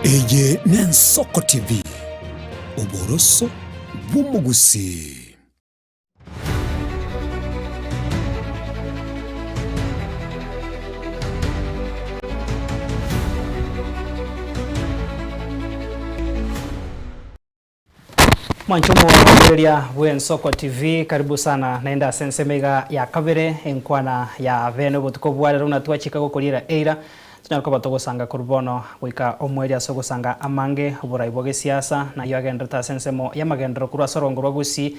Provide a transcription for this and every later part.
Eye n'Ensoko TV, oboroso bw'omogusii. Mwanche omorobereria bw'Ensoko TV, karibu sana naende ase ensemo iga ya kabere, enkwana ya bene obotuko bwa rero buna twachika gokoriera eira, tonyare koba togosanga korwa bono goika omoerio ase ogosanga amange, oborai bwa gesiasa, na ayio agenderete ase ensemo y'amagenderero korwa ase orongo rwa Gusii.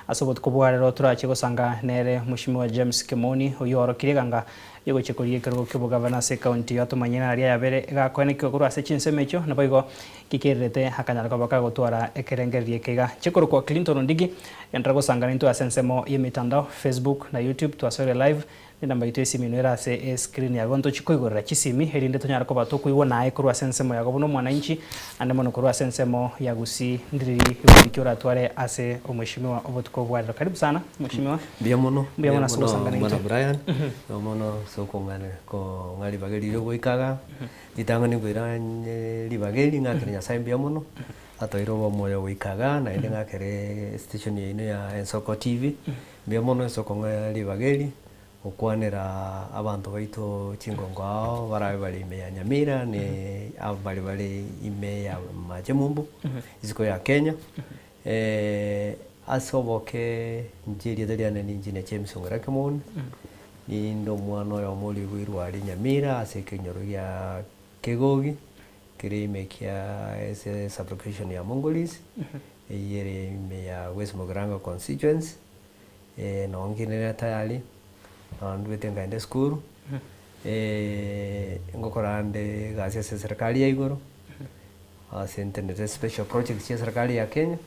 Ase obotuko bwa rero torache gosanga nere Mweshimiwa James Kimoni, oyio oorokirie eganga Yogochia korigia ekerogo ki'obogavana ase ekaunti eyio atomanyire aria yabere egakoenekiwa korwa ase chinsemo echio, naboigo kikererete akanyara koba kagotwara ekerengererio eke iga. Chikorokwa Clinton Ondigi, genderera gosangana intwe ase ensemo y'emetandao, Facebook na YouTube twasoire live, nenamba yaito y'esimi ino ere ase escreen yago ntochie koigorera chisimi erinde tonyare koba tokoigwa naye korwa ase ensemo yago buna omwananchi ande mono korwa ase ensemo ya Gusii ndiriri igori ki oratware ase omweshimiwa obotuko bwa rero. Karibu sana mweshimiwa. Mbuya mono, Mbuya mbuya mono ase mono ogosangana mwana intwe. Brian, mbuya mono ase okong'ana kong'a ribaga eri rigoika igaa, ritang'ani nkoira ribaga eri ng'akere Nyasaye mbuya mono, atoeire obomoyo goika igaa, naende ng'akere station yaino ya Ensoko TV, mbuya mono ase okong'a ribaga eri, gokwanera abanto baito chingongo ao barabe bare ime ya Nyamira na abare bare ime ya Mache Mumbu, isiko ya Kenya. Ase oboke inche erieta riane ninche na James Ong'era Kimoni, ninde omwana oyomo oria oiboirwe aria Nyamira ase ekenyoro gia Kegogi, kere ime kia ase sub-location ya Mongolis, eyio ere ime ya West Mugirango constituency, noo nkinere tayari, noo ndwete nkaenda esukuru, ngokora ande egasi ase eserekari ya igoro. Ase ntenenete special projects chia eserikari ya Kenya,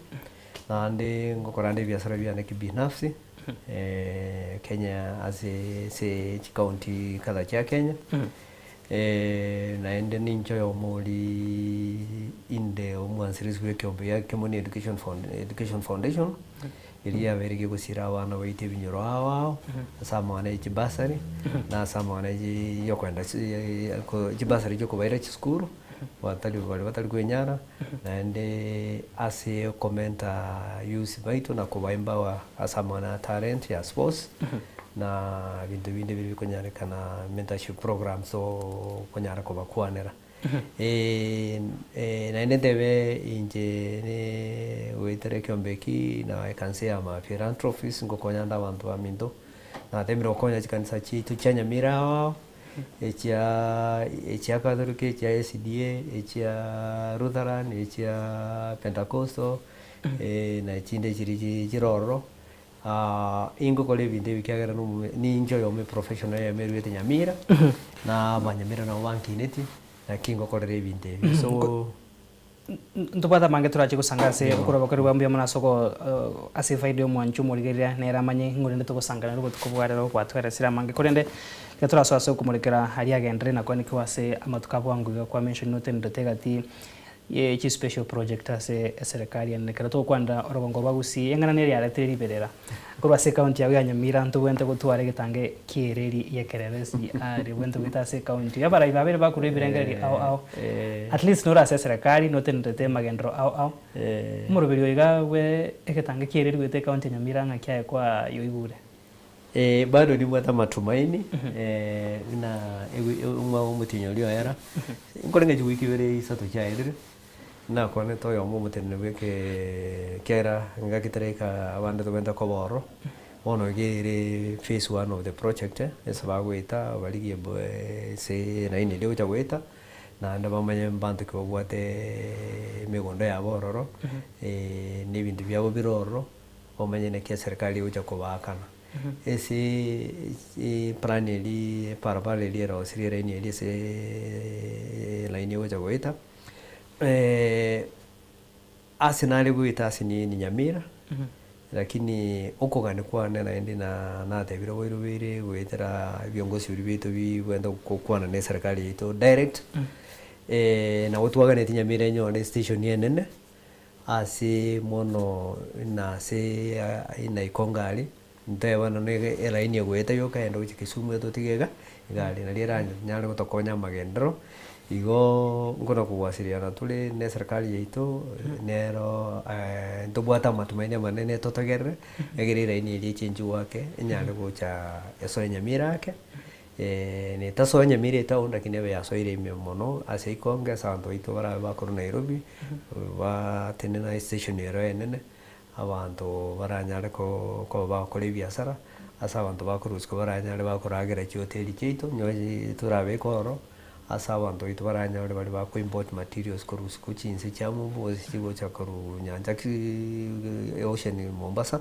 naende ngokora nde ebiasara biane kibinafsi Kenya ase ase chicounty kadhaa chia Kenya, naende ninche oyomo oria inde omwanzirishi bwa ekeombe gia Kimoni Education Found Education Foundation, eria yabeire gegosira abana baito ebinyoro ao ao, ase amang'ana ya chibursary, na ase amang'ana ya yokoenda chi chibursary chiokobaira chisukuru. Batari baria batari kwenyara, naende ase okomenta youths baito na koba empower ase amang'ana ya talent ya sports, na ebinto binde biria bikonyarekana mentorship programs okonyara kobakwanera. Naende ntebe inche ne goetera ekiombe eki na ekanisa ya ma philanthropist ngokonya nde abanto baminto, natemire gokonya chikanisa chiaito chia Nyamira ao ao. echia echia Catholic, echia SDA, echia Lutheran, echia Pentecostal, na echinde chiria chi chire ororo, ingokora ebinto ebi ekiagera na omo ninche oyomo eprofessional eyemo eruete Nyamira, na abanyamira nabo bankinetie, naki ngokorera ebinto ebi so. Ntobwate amange torache gosanga ase okorwa korwa mbuya mono ase oko ase efaida y'omwancho omorigereria nere amanye ng'o rende togosanga nere obotuko bwa rero gwatweresire amange korende riria torasoe ase okomorekera aria agenderere na koenekiwa ase amatuko a bwango iga kwa mention notenderete egati ye chi special project ase eserekari ende ekero togokwanera orogongo rwa Gusii eng'ana nere yaretire riberera Korwa ase ekaunti yao ya Nyamira ntobwenerete gotwara egetange ki'ereri y'ekerero SGR ebwenerete goeta ase ekaunti. Abarai babere bakorwa ebirengererio ao ao at least nore ase eserekari notenerete amagenderero ao ao. Omoroberi oyo iga bwe egetange ki'ereri goeta ekaunti ya Nyamira ng'aki aye kwayoigure? Bado nimbwate amatumaini buna omwaka omotienyi oria oera, nkorenge chiwiki ibere isato chiaerire. Nakwanete oyomo omoteneni bw'ekee ekiagera engaki teraika abande tobwenerete koba ororo, bono iga ere phase one of the project, ase bagoeta barigie ase elaini eria egocha goeta, naende bamanye mbanto ki babwate emegondo yabo ororo, na ebinto biabo bire ororo, bamanye naki eserikari egocha kobaakana. Ase eplan eria ebarabara eria erosirie elaini eria ase elaini egocha goeta. Ase nare goeta ase ni Nyamira, lakini okogania kwane naende na natebire boirobeire goetera ebiongozi biria biaito bibwenerete gokwana na eserekari yaito direct, nabo twaganetie Nyamira enyore estation enene, ase mono na ase Naikongo aria, nteba nonya elaini egoeta yoka eyende gochia Kisumu etotige iga, egari naria eranyare gotokonya amagenderero. Igo nkona kogwasiriana tore na eserikari yaito nero ntobwate amatumaini amanene totegerere, egere eraini eria echenji goake enyare gocha esoe Nyamira ake, na etasoa Nyamira etown lakini ebe yasoire ime mono ase ikonge ase abanto baito barabe bakorwa Nairobi, batenena estation ero enene, abanto baranyare ko koba bagokora ebiasara, ase abanto bakorwa isiko baranyare bakoragera chihoteli chiaito, onye torabeke ororo. Ase abanto baito baranyore baria ba ko import materials korwa isiko chinse chia mumbu gose chigocha korwa nyancha ki ocean Mombasa,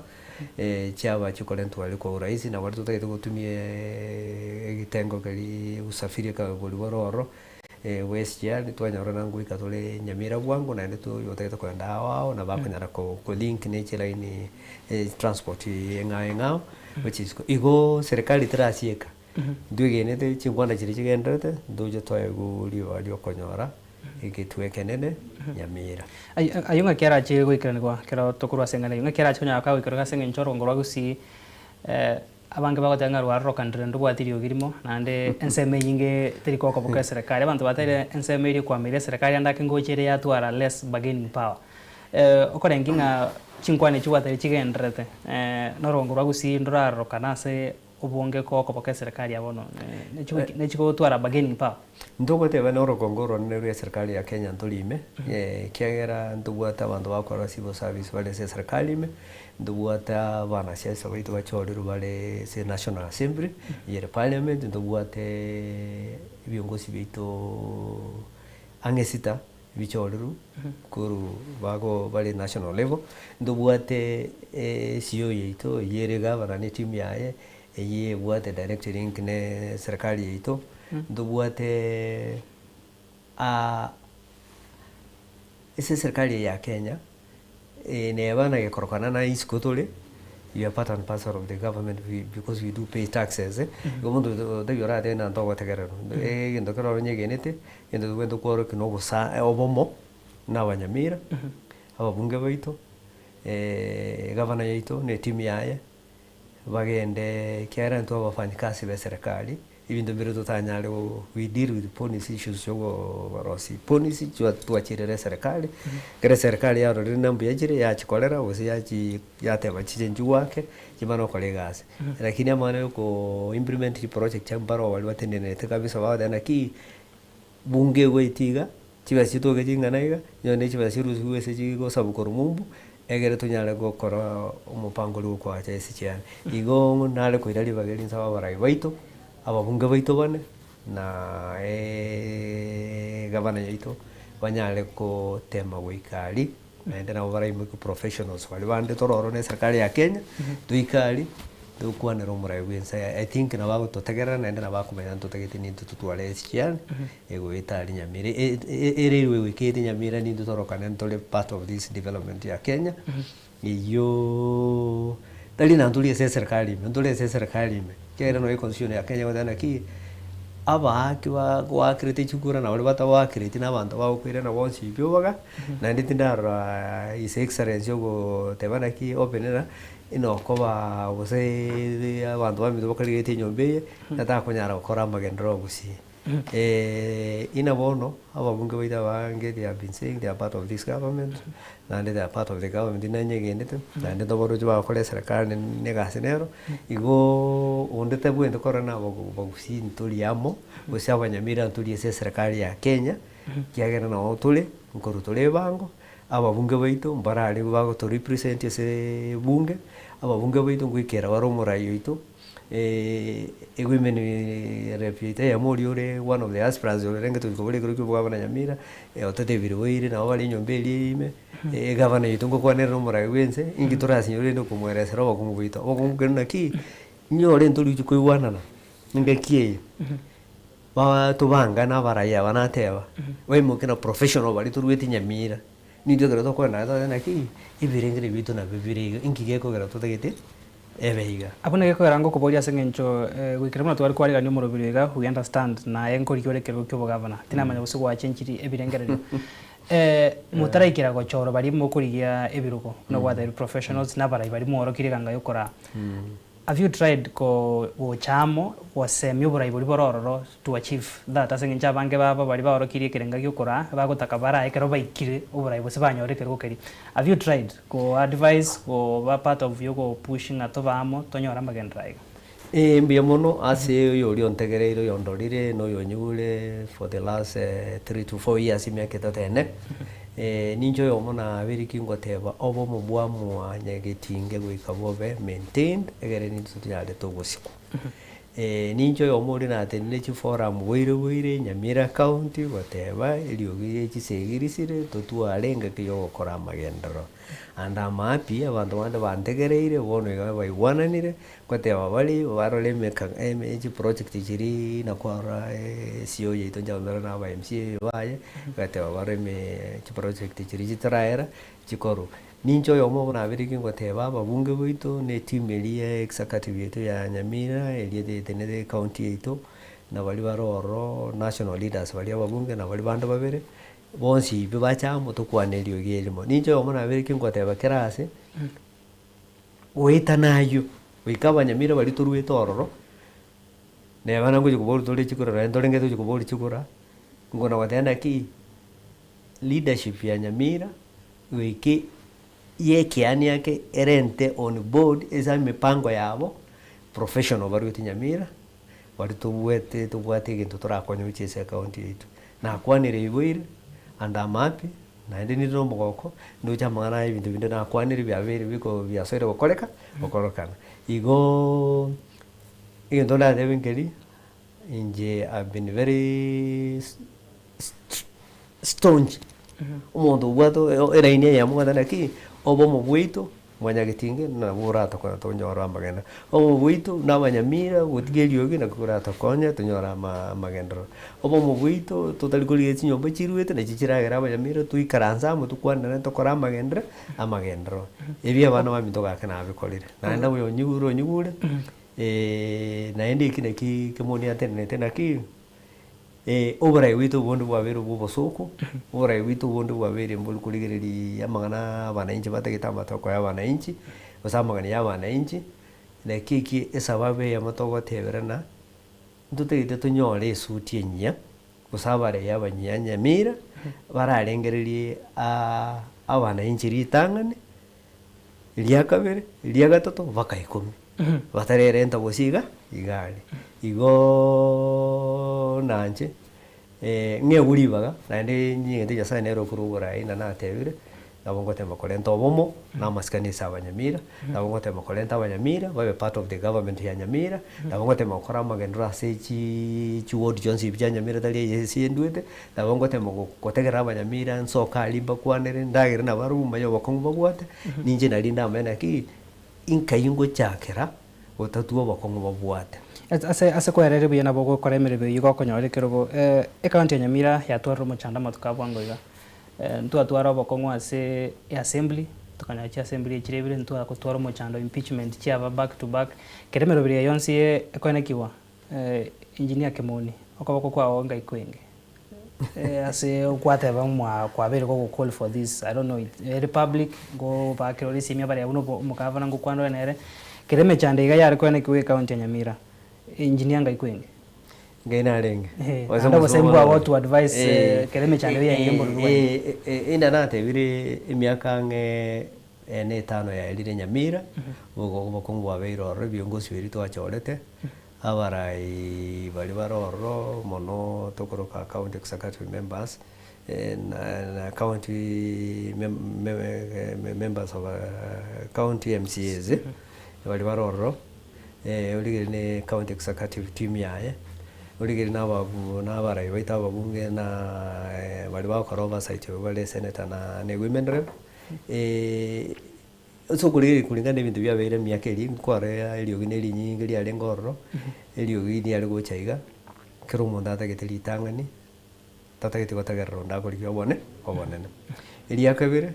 chiaba chikorentwa aria kwa urahisi nabo totagete gotumia egitengo keria usafiri ekagori bore ororo, bwa SGR twanyora na ngoika tore Nyamira bwango naende toyotagete kogenda ao ao nabo akonyara ko kolink ne chilaini transport eng'ao eng'ao gochia isiko. Igo serikali terasieka. Ntwegenete chinkwana chiria chigendererete, ntoche twaegwa ribaga ri'okonyora egetwe ekenene Nyamira. Ayio ng'aki arache goikeranigwa ekero tokorwa ase eng'ana eyio? Ng'aki arache konyara kagoikerwa ase eng'encho orogongo rwa Gusii abange bagoteba ng'a rwarorokanire ndobwati riogi rimo, naende ensemo enyinge teri kokoboka eserekari. Abanto bateire ensemo eria ekwamire eserekari ande ake ngocha ere yatwara less bargaining power. Okorengia ng'a chinkwana echio gwateire chigendererete, na orogongo rwa Gusii ndorarorokana ase Obonge kokoboka eserekari ya bono nechigotwara bargaining power. Ntogoteba norokongo oronene rwe eserikari ya Kenya ntori ime, ekiagera ntobwate abanto bagokora civil service bare ase eserikari ime, ntobwate abanasiasa baito bachorirwe bare ase national assembly, eyere parliament, ntobwate ebiongozi biaito ang'e sita. Bichorirwe korwa bago bare national level, ntobwate CEO yaito eywo ere gavana na etimu yaye, eywo ebwate direct link ne serikali yaito, ntobwate ase eserikali eye ya Kenya. Neba na gekorokana na isiko tore, we are part and parcel of the government because we do pay taxes, igo omonto otari oratebe ng'a ntogotegererwa, egento kero onyegenete, egento tobwenerete kworokia na obosa obomo na abanyamira, ababunge baito, egavana yaito na etimu yaye. Bagende ekiagera intwe abafanyikasi be serikali, ebinto mbire totanyare go we deal with policy issues chiogorosia policy chwa twachirere eserikali, ekero eserikali yarorire na mbuya chire yachikorera gose yachi yateba chiche nchigoake, chimane gokora egasi. Lakini amang'ana ya oko implement chiproject chia mbaro baria batenenerete kabisa bagoteba naki. Bunge egoetia iga, chibesa chitoke ching'ana iga, onye ne chibesa chirusigwe ase chigosabu korwa mumbu, egere tonyare gokora omopango oria gokoacha ase chiane. Igo nare koira ribaga eri nsabe abarai baito, ababunge baito bane, na egavana yaito, banyare kotema goika aria, naende nabo baraimokie professionals baria bande tore ororo na eserikari ya Kenya, toike aria, tokwanere omorai bwa ense I think nabo agototegerera naende nabo akomanya ntotagete nintwe totware SGR, egoeta aria Nyamira erailway goika ere Nyamira nintwe torokane ntore part of this development ya Kenya, eyiooo tari na ntori ase eserikari ime, ntore ase eserikari ime, ekiagera nonye econstitution ya Kenya egoteba naki, abaaki bagoakerete chikura na baria batagoakereti na abanto bagokoirana bonsi pi oboga, naende tindarora his excellency ogoteba naki openera, inokoba gose abanto baminto bakarigetie enyomba eye, tatakonyara gokora amagenderero gusii. Ina bono, ababunge baito abange they have been saying they are part of this government, naende they are part of the government nanyegenete, naende ntobaroche bagokora eserekari na egasi nero, igoo onde tabwenereti korora na abagusii ntori amo, gose abanyamira ntori ase eserekari ya Kenya, ekiagera nabo tore, nkorwa tore ebango, ababunge baito mbararigwe bagoto represent ase ebunge, ababunge baito ngoikera bare omorai oito. Ewomen rep yaito eyemo oria ore one of the aspirants orenge tochi kobora ekero kia obogavana Nyamira, ototebire boire nabo bare enyomba eria ime, egavana yaito ngokwana ere na omorai bwa ense, inki torasinyore rende okomoeresera obokong'u bwaito. Obokong'u kere naki, inyore ntori gochia koigwanana, engaki eye, ba tobangane abarai aba nateba, baimoke na professional baria toruete Nyamira, nintwe ekero tokogenda totebe naki, ebirengererio biaito nabio bire iga, inki gekogera totagete ebe iga. Abwo naki ekogera ngokoboria ase eng'encho goikera buna tware kwarigania omorobiri iga, we understand, naye nkorigia ore ekerogo kia obogavana, tinamanya gose gwachenchirie ebirengererio. Motaraikera gochorwa baria mokorigia ebirogo, buna gwatebirie professionals, na abarai baria mworokirie eganga yokoraa. Have you tried ko gocha amo gosemia oborai boria bore ororo to achieve that ase eng'encho abange babo baria baorokirie ekerenga giokoraa bagotaka barae ekero baikire oborai gose banyore ekerogo keria. Have you tried ko advise koba part of yogo push ng'a tobe amo tonyore amagenderero aiga? Ee mbuya mono ase oyoria ontegereire oyondorire na oyonyigure for the last 3 to 4 years emiaka etato ene, ninche oyomo nabeire ki ngoteba obomo bwa mwanyagetinge goika bobe maintained egere nintwe tonyarete ogosikwa. Ninche oyomo oria natenenire chiforum boire boire Nyamira county goteba eriogi rie chisegi risire totware engaki ya ogokora amagenderero. And I'm happy abanto bande bantegereire bono iga baigwananire goteba bare barore emeka eme chiproject chiria nakwarora CEO yaito nchaumera na aba MCA baye, bagateba barore ime chiproject chiria chitarahera chikorwa. Ninche oyomo buna nabeire kingoteba ababunge baito na eteam eria ya executive yaito ya Nyamira eria etenenete ecounty yaito, na baria bare ororo national leaders baria ababunge na baria bande babere, bonsi pi bache amo tokwane eriogi erimo. Ninche oyomo nabeire kingoteba kera ase, goetana aywo, goika abanyamira baria toruete ororo, neba nagochi koboria tore chikura nonye ntorenge tochi koboria chikura, nkona goteba naki, leadership ya Nyamira goika ya ekiani ake erente on board ase emipango yabo professional baruete Nyamira, baria tobwate tobwate egento torakonye gochia ase ecounty yaito. Nakwanire iboire and I'm happy, naende ninde na omogoko, ndoche amang'ana aya ebinto binde nakwanire biabeire biko biasoire gokoreka, gokorekana. Igoooo, egento ndatebe nkeri, inche I've been very staunch, omonto obwate eraini eyemo goteba naki, obomo bwaito mwanyagetinge nabwo oratokonye tonyore amagena. Obomo bwaito na abanyamira gotiga eriogi naki koratokonye tonyore ama amagenderero. Obomo bwaito totari korigia chinyomba chiruete nachi chiragere abanyamira toikaranse amo tokwanere tokore amagenderero amagenderero. Ebi abana baminto gaki nabikorire, naende oyo onyigure onyigure naende eki naki kemoni atenenete naki. Oborai bwaito obonde bwabeire obwa obosooku, oborai bwaito obonde bwabeire mbori korigereria amang'ana abananchi batagete amatoko ya abananchi, gose amagani ya abananchi, naki eki esababu eyemo togoteberana, ntotagete tonyore esuti enyia, gose abarei abanyia nyamira, bararengererie abananchi ritang'ani, ria kabere, ria gatato, mpaka ikomi. Batarerenta gose iga, iga aria. Igoooo nanche, ng'egwe ribaga, naende nyigente Nyasaye nere okore oborai na natebire, nabo ngotema korenta obomo, na amasikani ase abanyamira, nabo ngotema korenta abanyamira babe part of the government ya Nyamira, nabo ngotema gokora amagenderero ase chiii chiward chionsi ebi chia Nyamira tari eye ase endwete, nabo ngotema go gotegerera abanyamira nsoke aria mbakwanere, ndagere nabarobwo manye obokong'u babwate, ninche nari ndamanye naki, inkai ngochakera gotatua obokong'u babwate. Ase ase kwereri buya nabo ogokora emeremo eyio gokonyora ekerogo ecounty ya Nyamira yatwarire omochando amatuko a bwango iga. Ntwatwara obokong'u ase eassembly, tokanyora chiassembly echire ibere ntwagotwara omochando impeachment chiaba back to back. Kera emeroberi eye yonsi ekoenekigwa engineer Kimoni, okoboko kwao ngai kwenge? Ase okwateba mwa kwabeire gogo call for this, I don't know ere public ngobakera ore esimi abarebe buna omogavana ngokwana ore nere, kera emechando iga yare koenekigwa ecounty ya Nyamira, engineer ngai kwenge? Ngai narenge. Naende obosemi bwabo to advise kera emechando eye yaenge mbororo bwaye. Inde natebire emiaka ang'e ene etano yaerire Nyamira, obokong'u bwabeire ororo ebiongozi biria twachorete, abarai baria bare ororo mono tokoroka county executive members, na county members of county MCAs, baria bare ororo, origereria ne county executive team yaye, origereria na ababu na abarai baito ababunge na baria bagokora oversight bare senator na na women rep, ase okorigereria kuringana na ebinto biabeire emiaka eria nkware eriogi na erinyinge riarenge ororo, eriogi riare gocha iga, ekero omonto atagete ritang'ani, tatageti gotegerera onde akorigia obone obonene. Eria kabere,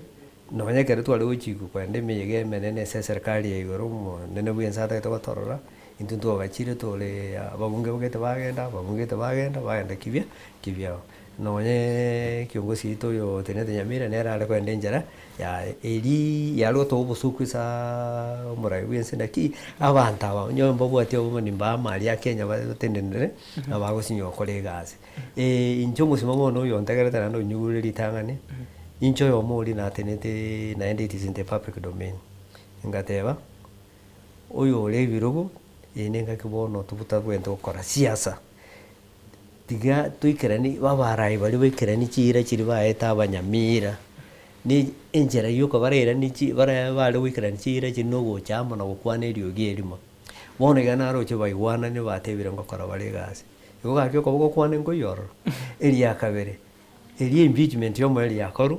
nonye ekero tware gochikwa kogenda emeyega emenene ase eserikari ya igoro omonene bwa ense atagete gotorora, intwe twagachire tore ababunge bagete bagenda, ababunge gete bagenda, bagenda kibia kibyabo. Nonye kiongozi oito oyo otenenete Nyamira nere are kogenda enchera yaye, erii yare gotoa obosoku asaa omorai bwa ense naki, abanto aba onye mbabwati obomani mbaa aria a Kenya batenenere, nabagosinywa gokora egasi. Inche omosima bono oyo ontegerete naende onyigure ritang'ani, inche oyomo oria natenetee naende it is in the public domain, ngateba, oyo ore ebirogo, eye nengaki bono tobwate gokora siasa. Tiga toikeranie abarai baria baikeranie chiira chiria baete abanyamira, ne enchera ya okobarairania chi bara bare goikerania chiira chiria na ogocha amo na gokwana eriogi erimo. Bono iga naroche baigwanani batebire ngokora bare egasi. Igo gaki okoba gokwana nkoiywo ororo. Eria kabere, eria impeachment ya omoerio yakorwa,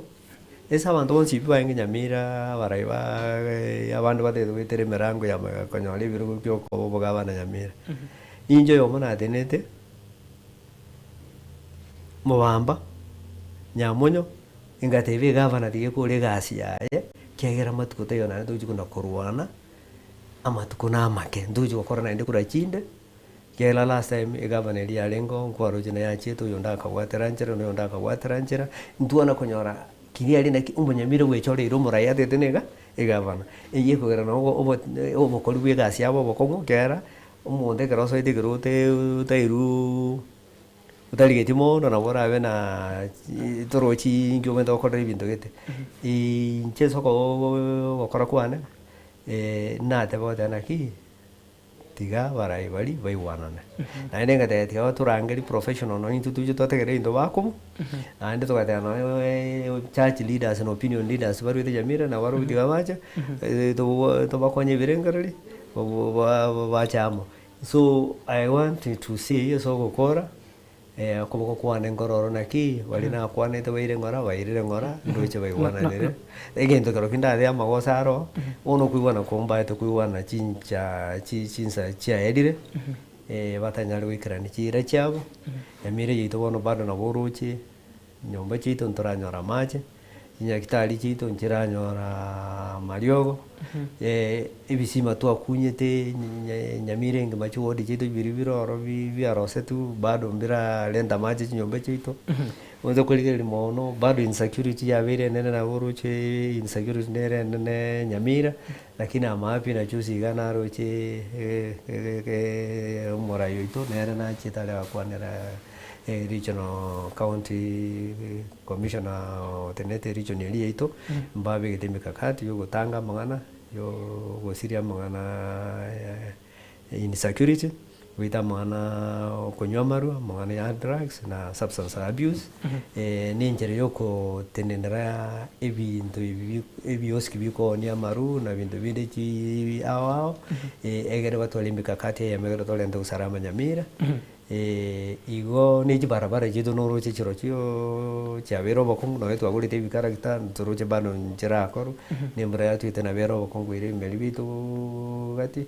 ase abanto bonsi pi barenge nyamira abarai baaaa abande batagete goetera emerango ya magega konyora ebirogo bia okoba obogabana nyamira. Inche oyomo natenete, mobamba, nyamonyo, ngatebia egavana tiga ekore egasi yaye, ekiagera amatuko taiyo naende togochia kona korwana, amatuko na amake, ntogochi gokora naende kura chinde. Ekiagera last time egavana eria yarenge oo nkwaroche naye achiete oyonde akabwatera nchera na oyonde akabwatera nchera, ntwana konyora kiria aria naki omonyamira bwechoreire omorai atete na ega egavana. Eyio ekogera nabo obo obokori bwa egasi yabo obokong'u ekiagera omonto ekero osoete ekero ote otairwuu otarigetie mono nabo orabe na torochi inki omanyete gokorera ebinto gete. Inche ase okoo ogokora kwane, nateba goteba naki. Tiga abarai baria baigwanane. Naende ngateba tiga torangerie professional nonye intwe toche twategerera ebinto bakobua, naende togateba nonye church leaders na opinion leaders barwete Nyamira nabo barobwo tiga bache, tobo tobakonye ebirengererio, bache amo. So I want to say ase ogokora. Okoboko kwane nkororo naki, baria nakwanete baire ng'ora, bairire ng'ora, ndoche baigwananire. Egento ekero ki ndabee amagoso aro, bono okoigwana kombaete koigwana chincha chi chinsa chiaerire, batanyare goikerania chiira chiabo, emira yaito bono bado nabo oroche, nyomba chiaito ntoranyora amache. Chinyagitari chiaito nchiranyoraa amariogo, ebisima twakunyete nyamira engima chiwodi chiaito biria bire ororo bi biarosetwe bado mbirarenta amache chinyomba chiaito, oise korigereria mono bado insecurity yabeire enene nabo oroche insecurity nere enene nyamira, lakini amahappy nachuzi iga naroche omorai oito nere nachete aria agakwanera Regional county commissioner otenenete region eria yaito, mbabegete emikakati ya ogotanga amang'ana, ya ogosiria amang'ana ya insecurity, goita amang'ana okonywa amarwa, amang'ana ya drugs na substance abuse, na enchera ya okotenenera ebinto ebi ebioski bikoonia amarwa na ebinto binde chi ao ao, egere batware emikakati eyemo egere torente usalama nyamira. Igo ne chibarabara chiaito noroche chirochio chiabeire obokong'u nonye twagorete ebikaragita ntoroche bado nchirakorwa, na embura yatwete nabo ere obokong'u koira ebimeri biaito gati,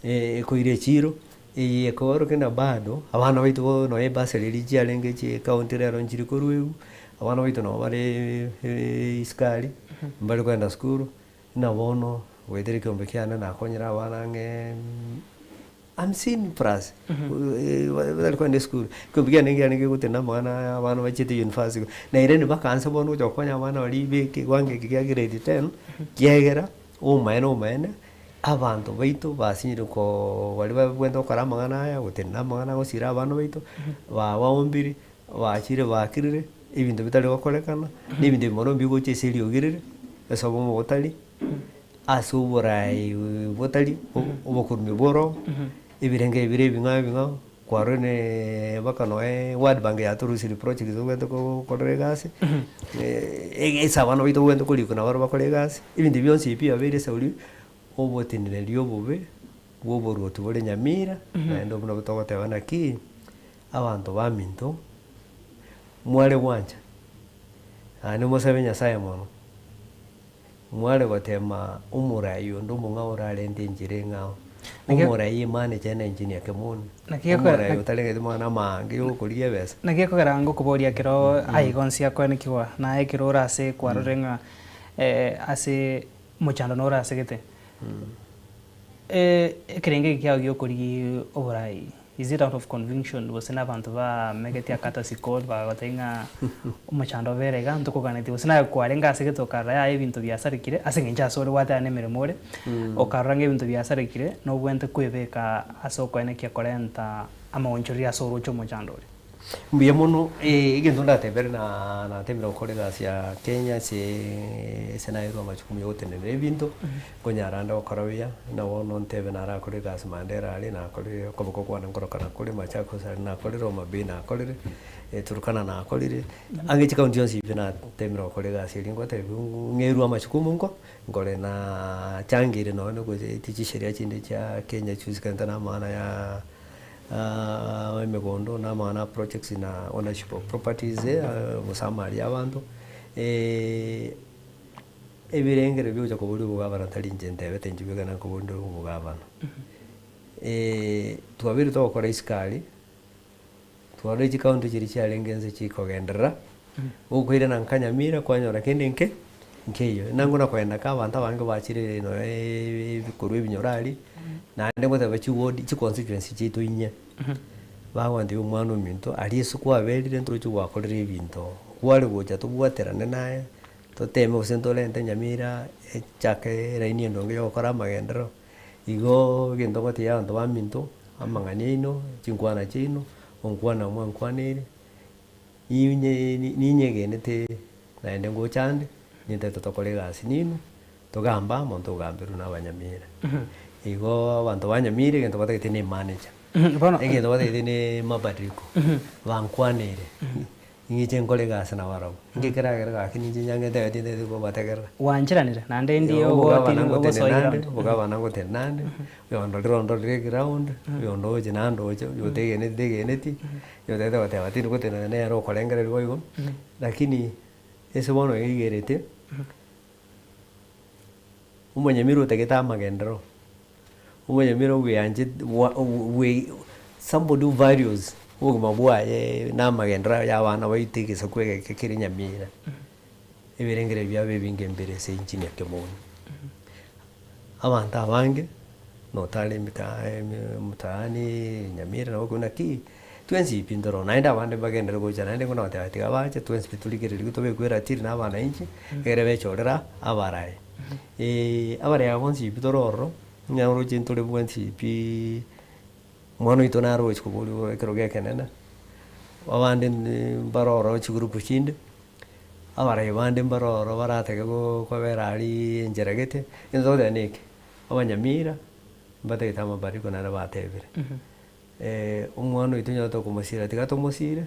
ekoira echiro, eye ekoorokia ng'a bado abana baito bono nonye ebasari eria chiarenge chie ecounty rero nchiri korwa egu, abana baito nabo bare isiko aria, mbare kogenda sukuru, buna bono goetera ekeombe kiane nakonyire abana ang'e hamsini plus batari kogenda esukuru, ekeombe kiane nkiarenge gotenda amang'ana aya abana bachiete university, naende bakaansa bono gocha gokonya abana baria ba ekewango eke kia grade ten, kiagera obomaene obomaene, abanto baito basinyire koo baria babwenerete gokora amang'ana aya, gotenda amang'ana gosira abana baito, babaombire, bachire bakirire, ebinto bitari gokorekana, na ebinto ebi mono mbigocha ase eriogi rire, ase obomo botari. Ase oboraai botari obokorumi bw'oroho, ebirenge bire ebing'ao ebing'ao, kwarure ne mpaka noe World Bank yatorusirie project tobwenerete gokorera egasi, ase abana baito bobwenerete korikwa nabo barabwo bakore egasi, ebinto ebi bionsi ebi biabeire esauri, oboteneneri obobe bwa oboruoti bore nyamira, naende buna togoteba naki, abanto baminto, mware gwancha, naende mosabe Nyasaye mono. Mware gotema omorai onde omong'ao orarente enchera eng'ao, omorai emanager ene engineer Kemoni, omorai otarengeti mang'ana amaange yokorigia ebesa. Naki gekogera ngokoboria ekero aiga onsi akoenekigwa, naye ekero ore ase kwarorire ng'a ase omochando nore asegete, ekerengo eke kiao giokorigia oborai. Is it out of conviction gose na abanto bamegeti akatasi call bagagotebia ng'a omochando obere iga ntokoganetie gose naye kwarenge ase gete okarora yaya ebinto biasarekire ase eng'encho ase ore gwateba na emeremo ore, okarora ng'a ebinto biasarekire nobwenerete kwebeka ase okoenekia korenta amaonchoreria ase oroche omochando oria. Mbuya mono, egento ndatebere na natemire gokora egasi ya Kenya ase ase naerwe amachukumu ya gotenenera ebinto, nkonyara ande gokora buya, buna bono ntebe narakore egasi Mandera aria nakorire okoboko kwane nkorokana kore Machakos aria nakorire, Homa Bay nakorire, Turkana nakorire, ang'e chikaunti chionsi pi natemire gokora egasi eria ngotebiwa ng'erwe amachukumu nko nkore nachangeire nonye na goetia chisheria chinde chia Kenya chiusikanete na amang'ana ya. Emegondo na amang'ana a projects na ownership of properties, gose amari ya abanto, ebirengero biogocha koboria obogabana tari inche ntebete inche bweka nakoboria ndore obogabana. Twabeire togokora isiko aria, twarora chicounty chiria chiarenge inse chikogenderera, gokoirana nka Nyamira kwanyora kende nke nkeiyo. Nang'o nakoenda ka abanto abange bachire nonya korwa ebinyoro aria, naende ngoteba chiward chiconstituency chiaito inye, bagontebia omwana ominto aria ase kwaberire ntoroche gwakorire ebinto, kware gocha tobwaterane naye, toteme gose ntorente Nyamira echake eraini endonge ya gokora amagenderero. Igo egento ngotebia abanto baminto, amang'ana aino, chinkwana chiaino, onkwana mwankwaneire. Inye ninyegenete naende ngocha ande, nintete tokore egasi ninwe, togambe amo ntogamberwe na abanyamira. Igo abanto ba Nyamira egento batagete ne emanager, Bono egento batagete ne mabadiliko, bankwaneire, ing'iche nkore egasi nabarabwo. Inki keragere gaki ninche nyange ntebeti ntagete kobategerera. Gwancheranire naende ndi Omogabana ogotiri ngotenena ogosoa ande, eground. omogabana ngotenena ande, oyondorire ondorire eground, oyondoche nandoche, oyotegeneti ntegeneti. Otagete goteba tindi gotenena nere okorengereria boigo, lakini ase bono iga igerete, omonyamiri otagete amagenderero, omonyamiri obweanchete bwa bwe somebody who values obogima bwaye na amagenderero ya abana baito egesaku egeke kere nyamira, ebirengererio biabo ebinge mbire ase engineer kemoni. Abanto abange, notare emita mtaani Nyamira nabo okobuna ki, twensi pi ntoro naende abande mbagenderere gocha naende buna goteba tiga bache twensi pi torigereria tobekwe eratiri na abananchi, egere bechorera abarayi. Abarayi aba bonsi pi tore ororo, onye oroche ntore bwensi piiii, omwana oito nare ogochi koboriwa ekero gia ekenene, abande mbare ororo chigroup chinde. Abarai bande mbare ororo baratake kobera aria enchera gete, egento togoteba neke, abanyamira mbatagete amabadiliko naende batebire, omwana oito onye tokomosira tiga tomosire,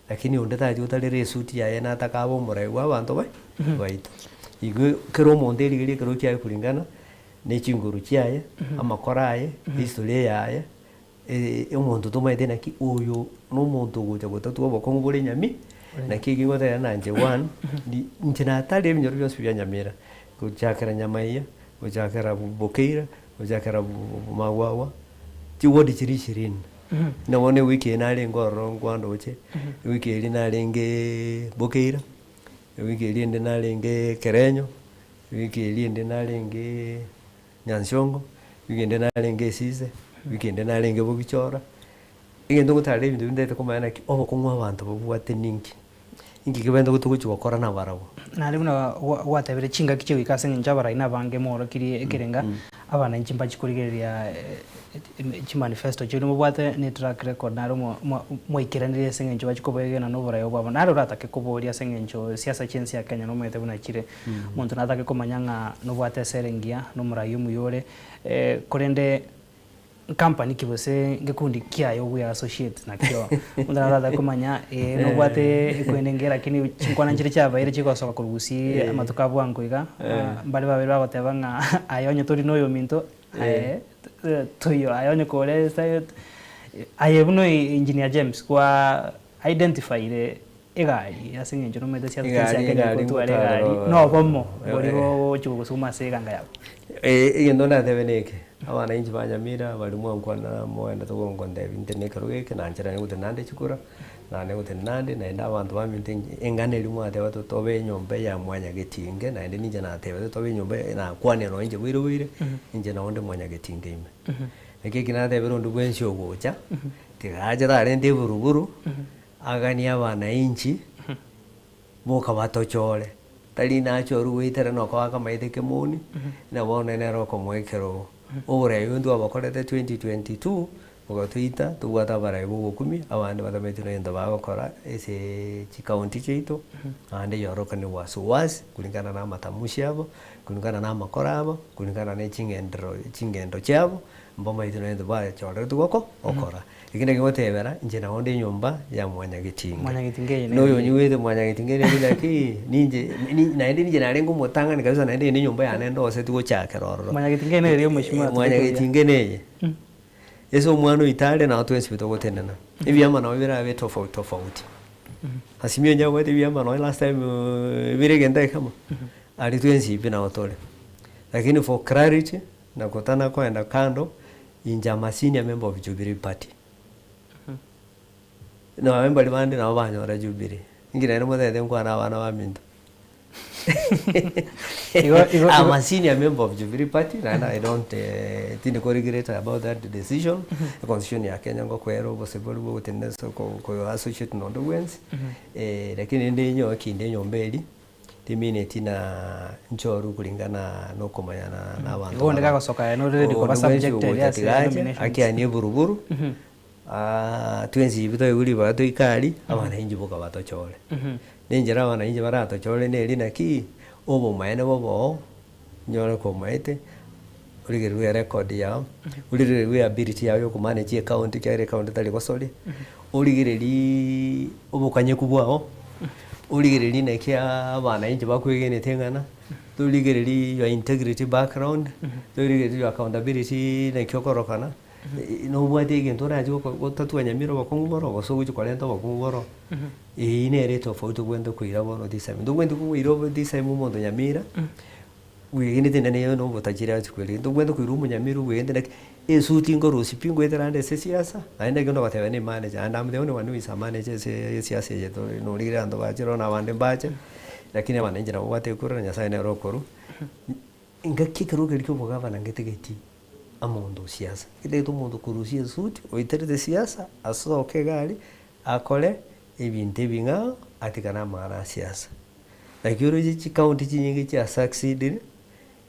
lakini onde tachi gotarera esuti yaye nataka abe omorai bwa abanto bai baito. Igo kera omonto erigerie ekero kiaye kulingana na echinguru chiaye, amakora aye, ehistory yaye. Omonto tomaete naki oyo nomonto ogocha gotatua obokong'u bore nyami, naki eki ngoteba na inche one, inche natarire ebinyoro bionsi bia Nyamira, gochakera Nyamaiya, gochakera Bokeira, gochakera Magwagwa, chiward chiria ishirini. Buna bono ewiki eye narenge ororo nkwandoche, ewiki eria narenge Bokeira, ewiki eria ende narenge Kerenyo, ewiki eria ende narenge. Nyansiongo, wiki ende narenge esise, wiki ende narenge bogichora, egento ngotarera ebinto binde ntagete komanya naki obokong'u abanto babwate ninki, inki kebwenerete gotogochia gokora nabarabwo. Naende buna gwatebire chingaki chigoika ase eng'encho abarai nabange mworokirie ekerenga, abananchi mbachi korigereria chimanifesto chiaino mobwate ne track record naro mwaikeranirie ase eng'encho bachie kobaegena na oborai obwabo. Naro oratake koboria ase eng'encho siasa chi'ense ya Kenya nomanyete buna chire. Omonto natake komanya ng'a nobwate esere engiya, na omorai omuya ore, korende nkampani ki gose ngekundi ki aye ogwe associate nakio. Omonto naro aratake komanya ee nobwate ekwende engiya lakini chinkwana nchire chiabaire chigosoka korwa gusii amatuko a bwango iga, mbare babeire bagoteba ng'a aye onye tori na oyominto aye toiyo, aye onye kore aye buna engineer James kwa identifyire Egari, ase engencho nomanyete siasa Egari, chinse ya Kenya egari gotwara egari, ngotwara nobomo eh, boria eh. bogochi gogosuma ase eganga yabo. Egento ndatebe neke, abananchi ba Nyamira baria mwankwana moendete gonkontebia inte nekero geke na nchera gotenena nande chikura, naende gotenena nande, naende abanto baminto eng'ana eria mwateba tobe enyomba ya mwanyagetinge naende ninche natebete tobe enyomba nakwanire nonye inche boire boire, inche nabo nde mwanyagetinge ime. Naki eki natebire onde bwensi ogocha. Tiga ache tarente eburuburu, aganie abanainchi, boka batochore, tari nachorwe goetera na okoaka amaete kemoni, na bono nere okomoa ekerogo. Oborai obo ntwabokorete 2022, bogatoita tobwate abarai ba obokumia, abande batamanyeti na egento bagokora ase chicounty chiaito, naende yoroka ni wasiwasi kulingana na amatamushi abo, kulingana na amakoro abo, kulingana na ching'enderero ching'endo chiabo, mbamaete nonye egento bachoretwe goko gokora. Eki naki ngotebera, inche nabo nde enyomba ya mwanyagetinga. Mwanyagetinga eye Na oyo onyigwete mwanyagetinga ere naki, ninche ni naende ninche narenge omotang'ani kabisa naende eye na enyomba yane ndoseti gochakera ororo. Mwanyagetinga eye nere omweshimiwa Mwanyagetinga neye, ase omwana oito are nabo twensi pi togotenena, ebiama nabo birabe tofauti tofauti. Azimio onye abwate ebiama nonye last time bire egento ekemo, aria twensi pi nabo tore. Lakini for clarity, na gotana koenda kando, inche am a senior member of Jubilee party. Nonye mbari bande nabo banyora Jubilee, inki naende motagete nkwane abana baminto. Igo- igo- I'm a senior member of Jubilee party naende I don't tindi ko regret about that decision, econstitution ya Kenya ngokoera obosibore bwa ogotenena ase oko ko associate na onde bwensi, lakini rende nyowe kinde enyomba eria, Timineti na nchoru kulingana nokomanyana nabanto Igo onde baroo. gagosoka aye nore ready koba Onde bwensi subjected ogocha ase tiga ache, nominations. akianie eburuburu, twensi pi toigwe ribaga toike aria, abananchi boka batochore. Na enchera abananchi baratochore neri naki, obomaene boboo, onyore komaete, origererwe erecord yao, origererwe ability yao ya okomanage ecounty ekiagera ecounty tari gosoria, origereriiii obokanyeku bwao, origererie naki abananchi bakwegenete eng'ana, torigererie your integrity background, torigererie your accountability naki okorokana, nobwate egento orache goko gotatua nyamira obokong'u boro gose ogochi korenta obokong'u boro, eywo nere etofauti obwenerete koira bono this time. Ntobwenereti koira this time omonto nyamira. Bwegenete naende nere nobotajiri ase kweri. Ntobwenerete koira omonyamiri obwegenete naki esuti nkorusia pi ngoetera ande ase esiasa, naende ekio ndogoteba ne emanager and am the only one who is a manager ase esiasa eye tore norigire abanto bachire bono abande mbache, lakini abananchi nabo babwate ekura na Nyasaye nere okorwa. Engaki ekero keria kia obogavana ngetegeti amonto o siasa, ngetagete omonto okorusia esuti oiterete siasa asoke iga aria akore ebinto ebing'ao atigane amang'ana a siasa. Naki oroche chicounty chinyinge chia succeedire,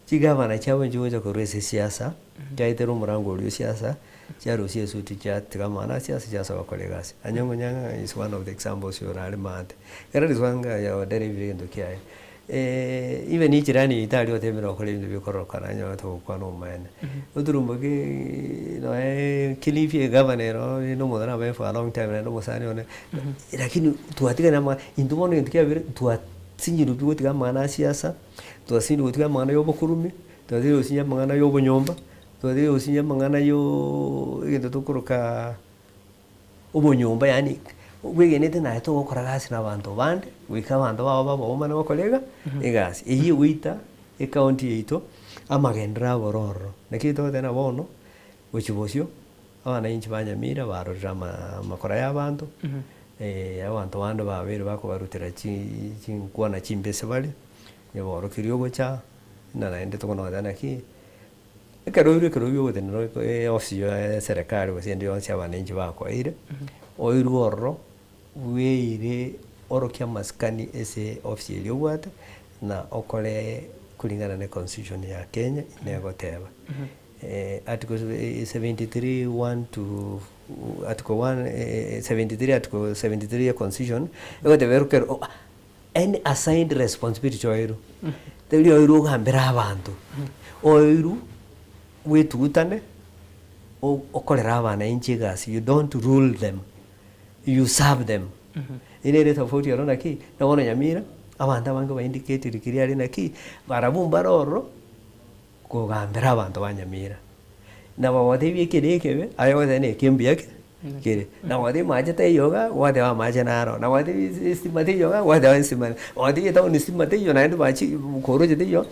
chigavana chiabo nchigocha korwa ase esiasa, chiaetera omorango oria o siasa, chiarusia esuti chiatiga amang'ana a siasa chiasoa gokora egasi. Anyang'o Onyang'a is one of the examples ore are maate. Ekero riswanga ya odere ebire egento kiaye, even echirani yaito aria otemire gokora ebinto bikororokana onye togokwana obomaene. Oturumboke noe Kilifi egavana ero rende omonto nabaye for a long time naende omosani one, lakini twatigana amang'ana, intwe bono egento kiabere twasinyirwe pi gotiga amang'ana a siasa, twasinyirwe gotiga amang'ana ya obokurumi, twasinyirwe gosinya amang'ana ya obonyomba, twasinyirwe gosinya amang'ana yooo egento tokoroka obonyomba yaani bwegenete naye togokora gasi na abanto bande, goika abanto bao babe omane gokora iga egasi. Eywo egoita ecounty yaito, amagenderero aboro ororo. Naki togoteba ng'a bono, gochia bosio, abananchi ba Nyamira barorire ama amakora ya abanto, abanto bande babeire bakobarutera chi chinkwana chimbese bare, niborokirie ogocha, na naende tokona goteba naki. Ekero oirwe ekero biogotenena eofisi ya eserekari gose ende yonsi abananchi bakoeire, oirwe ororo bweire orokie amasikani ase ofisi eria obwate na okore kulingana na econstitution ya Kenya negoteba. Article 73 1 to article 1 73 article 73 ya constitution egoteba ekero Any assigned responsibility oirwe, teri oirwe ogambere abanto, oirwe bwetugutane okorere abananchi egasi, you don't rule them, you serve them. Eyio nere etofauti ero naki, na bono Nyamira, abanto abange ba indicatiri clearly naki, barabwo mbare ororo. Kogambera abanto ba Nyamira, na bagotebi eke na ekebe, aye ogoteba na eke mbuya ke kere, na bagotebi mache taiyo igaa, gwateba amache naro, na bagotebi estima teiyo igaa, gwateba estima nero, bagotebi etown estima teiyo naende bachi koroche teiyo,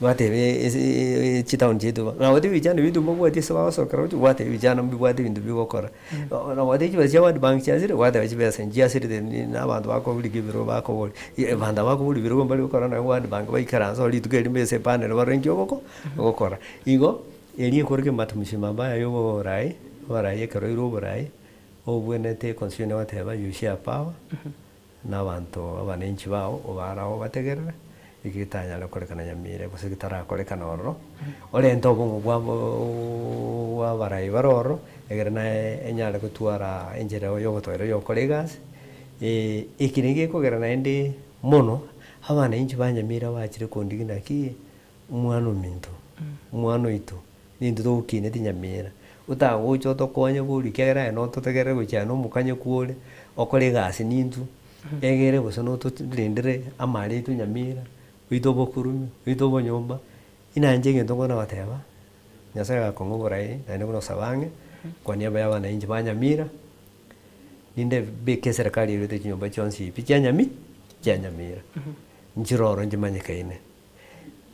gwateba ase chitown chiaito iga, na bagotebi ebichani biaito mbabwati ase bagosokera gochia, gwateba ebichani mbibwate ebinto bigokora, na bagotebi chibesa chia world bank chiasire, gwateba chibesa nchiasirete na abanto bakorigia ebirogo bakoboria. Abanto aba bakoboria ebirogo mbari gokora nonye World Bank baikaranse oo rituko erimo ase epanel barore nki ogoko ogokora. Igo, erio ekore ki matumishi mabaya ya oborai, oborai ekero oirwe oborai. Obwenerete econstitution egoteba you share power na abanto abananchi bao obare ao obategerere, eki getanyare korekana Nyamira gose getarakorekana ororo, orente obomo bwa bwa abarai bare ororo, egere naye enyare gotwara enchera yogotoereria yogokora egasi, eki nigo gekogera naende mono, abananchi ba Nyamira bachire kondigia naki, omwana ominto, omwana oito, nintwe togokineti Nyamira, otagocha otokonye boria ekiagera aye nototegerere gochia aye na omokanyeku ore, okore egasi nintwe, egere gose notorendere amari aito Nyamira, oite obokurumi, oite obonyomba, inanche egento nkona goteba, Nyasaye gakong'a oborai naende buna osaba ang'e, kwa niaba ya abananchi ba Nyamira, ninde beke eserekari erwete chinyomba chionsi pi chia Nyami chia Nyamira, nchire oro nchimanyekaine.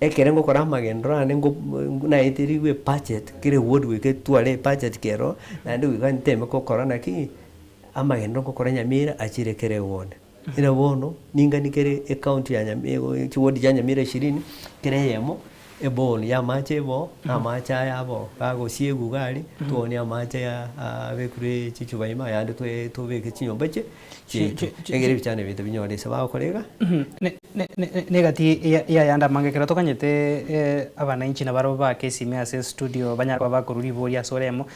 Ekere ngokora amagenderero ane ngo naeterigwe ebudget kera eward goika etware ebudget kero, naende goika nteme gokora naki, amagenderero ngokora Nyamira achire kera eward. Ere bono, ningani kere ecounty ya Nyamira chiward chia Nyamira ishirini, kera eyemo, eball ya amache ebo, na amache aya abo, gagosiegwa iga aria, twaonia amache aya abekirwe chichuba ime ayande toe tobeke chinyomba chie chiaito. Egere ebichani biaito binyore ase bagokora iga. Negati ya ayande amange ekero tokanyete abananchi nabarabwo bake esime ase estudio banyare koba bakorwa ribori ase oremo.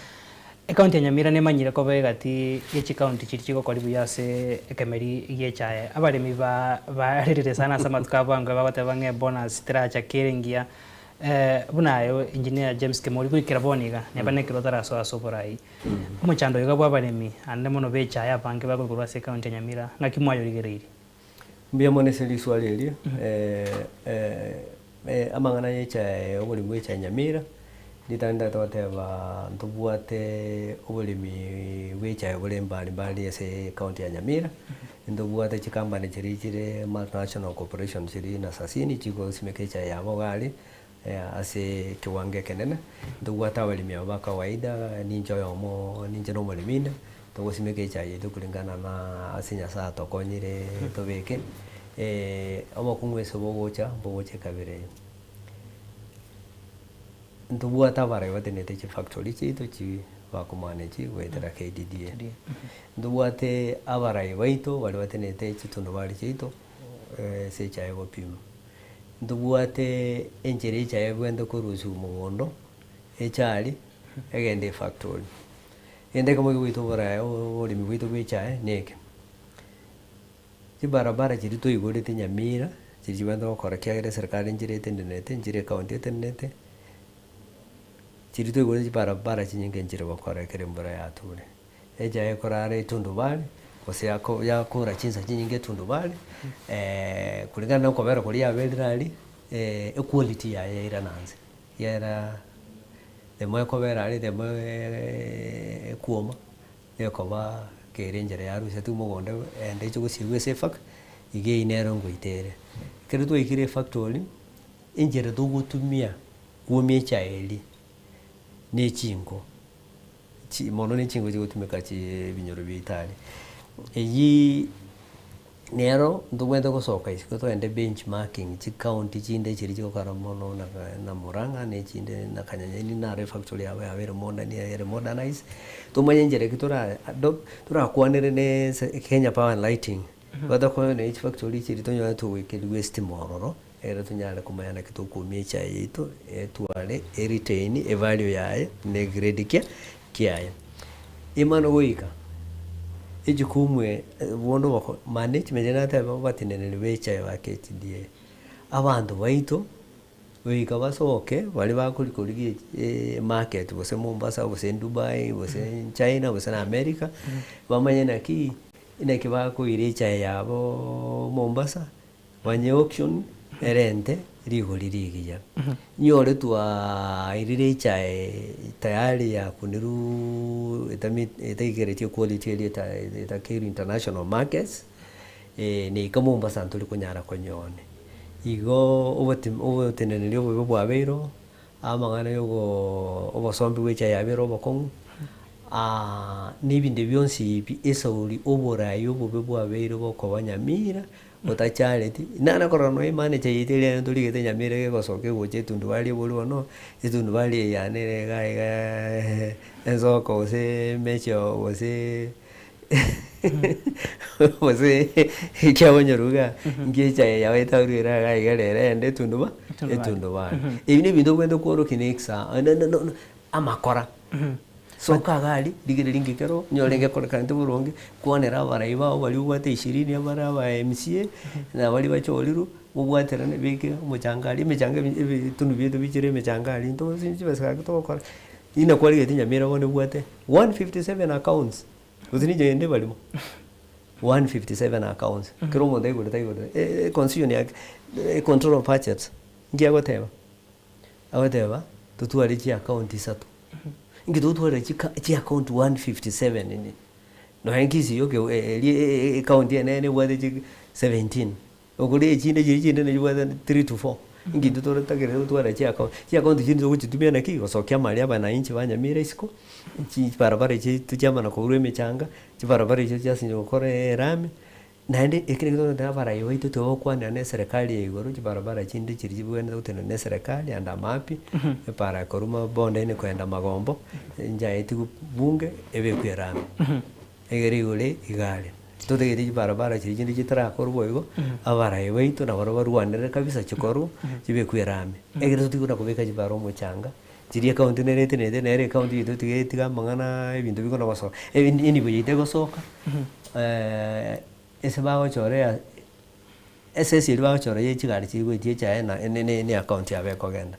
Ecounty ya Nyamira nemanyire koba egati ya chicounty chiria chigokori buya ase ekemeri gia echae. Abaremi ba barerire sana ase amatuko abo bwango bagoteba ng'a ebonus teracha kere engiya buna aye engineer James Kemori goikera bono iga neba nekero otarasoa ase oborai. Omochando oyo iga bwa abaremi ande mono ba echae abange bagoikorwa ase ecounty ya Nyamira ng'aki mwayorigereirie? Mbuya mono ase riswali erio, amang'ana ya echae oboremi bwa echae Nyamira, ritang'ani ntagete goteba ntobwate oboremi bwa echae bore mbali mbali ase ecounty ya Nyamira, ntobwate chicompany chiria chire multinational corporation chiria na Sasini chigosimeka echae yabo iga aria, ase ekewango ekenene, ntobwate abaremi aba ba kawaida, ninche oyomo ninche na omoremi inde, togosimeka echae yaito kulingana na ase Nyasaye atokonyire tobeke, obokong'u ase bogocha, mbogocha ekabira eye. Ntobwate abarai batenenete chifactory chiaito chi bakomanage goetera KDDA. Ntobwate abarai baito baria batenenete chitundubari chiaito ase echae egopimwa. Ntobwate enchera echae ebwenerete korusiwa mogondo, echari, egende efactory. Egento ekemo kegoita oborae oboremi bwaito bwa echae neke, chibarabara chiria toigorete Nyamira, chiria chibwenerete gokora ekiagera eserekari nchire etenenete, nchire ecounty etenenete, chiria toigorete chibarabara chinyinge nchire gokora ekero embura yature. Echae ekorara etundubari, gose yako yakora chinsa chinyinge etundubari, kulingana na okobera koria yaberire aria, equality yaye yairana nse, yaira the more ekobera aria the more ekwoma, ekoba kere enchera yarusetigwe mogondo ende eche gosiegwa ase efac, iga eywo nero ngoita ere. Ekero twaikire efactory, enchera togotumia kwomia echae eria, na echinko, chi mono na echinko chigotumeka chi ebinyoro biaito aria. Eyii nero ntobwenerete gosoka isiko togende benchmarking chicounty chinde chiria chigokora mono na na Murang'a na echinde na Kanyanyeni naro efactory yabo yabeire modern ere modernized, tomanye enchera ki tora adopt torakwanere na ase Kenya Power and Lighting, batokonye na chifactory chiria tonyore togoikeriwa estima ororo, ere tonyare komanya naki tokoumia echae yaito, etware eretain evalue yaye na egrade kia kiaye. Emana goika, ejukumu bono boko management nateba bateneneri ba echae ba KTDA, abanto baito, goika basoke baria bakori korigia emarket gose Mombasa gose Dubai gose China gose na America, bamanye naki, naki bakoira echae yabo Mombasa, banye auction erente rigori rigiya. Nyore twairire echae tayari yakunirwuuu etami etaikereti equality eria eta etakeirwe international markets, na ika Mombasa ntori konyara konyonia. Igo obotim oboteneneri obobe bwabeire oo, amang'ana ya ogoo obosombi bwa echae yabeire obokong'u, na ebinto bionsi ebi esauri oborai obobe bwabeire bokoba Nyamira, otachareti, nare korora nonya emanager yaito eria ntorigete Nyamira egosoka egocha etundubari ebori bono, etundubari eye yane ere iga iga ensoko gose emecheo gose. Gose ekiabonyoru iga, inki echae yao etaurwe ere iga iga rero eyende etunduba etundubare. Ebi na ebinto obwenerete kworokia na exa na na amakora. Soka iga aria, rigereria nki kero, onyore ngekorekanete boronge, kwanera abarai bao baria obwate ishirini abare aba MCA, na baria bachorirwe, mobwaterane beke omochanga aria, emechanga ebi ebitunu biaito bichire emechanga aria, intwe chibesa gaki togokora. Inwe kwarigetie Nyamira bono ebwate 157 accounts. Gose ninche inde barimo 157 accounts kera omonto aigorete aigorete e constitution ya control of budget nki agoteba? Agoteba totware chiaccount isato, inki totware chika chiaccount 157 ime nonya Kisii yoka eria ecounty enene ebwate chi 17. Okore echinde chiria chinde nechibwate three to four, inki intwe totakerete gotwara chiaccount, chiaccount echio togochitumia naki? Gosokia amari abananchi ba Nyamira isiko, chibarabara chiaito chiamana kourwa emechanga, chibarabara echio chiasinyiwa gokora erami, naende ekero ekio togoteba abarai baito tibagokwanera na eserekari ya igoro, chibarabara chinde chiria chibwenerete gotenena na eserekari and am happy, epara korwa mabondeni kogenda magombo, nchaetigwe bunge ebekwe erami. Egere igoro iga are. Totagete chibarabara chiria chinde chitarakorwa boigo, abarai baito nabo barwanere kabisa chikorwe, chibekwe erami. Egere totige buna kobeka chibara omochanga, chiria ecounty nere etenenete nere ecounty yaito tiga etiga amang'ana ebinto bikona gosoka, enibo yaito egosoka, ase bagochora ea esese eria bagochora ya chigari chigoetia echae na ne account yabo ekogenda.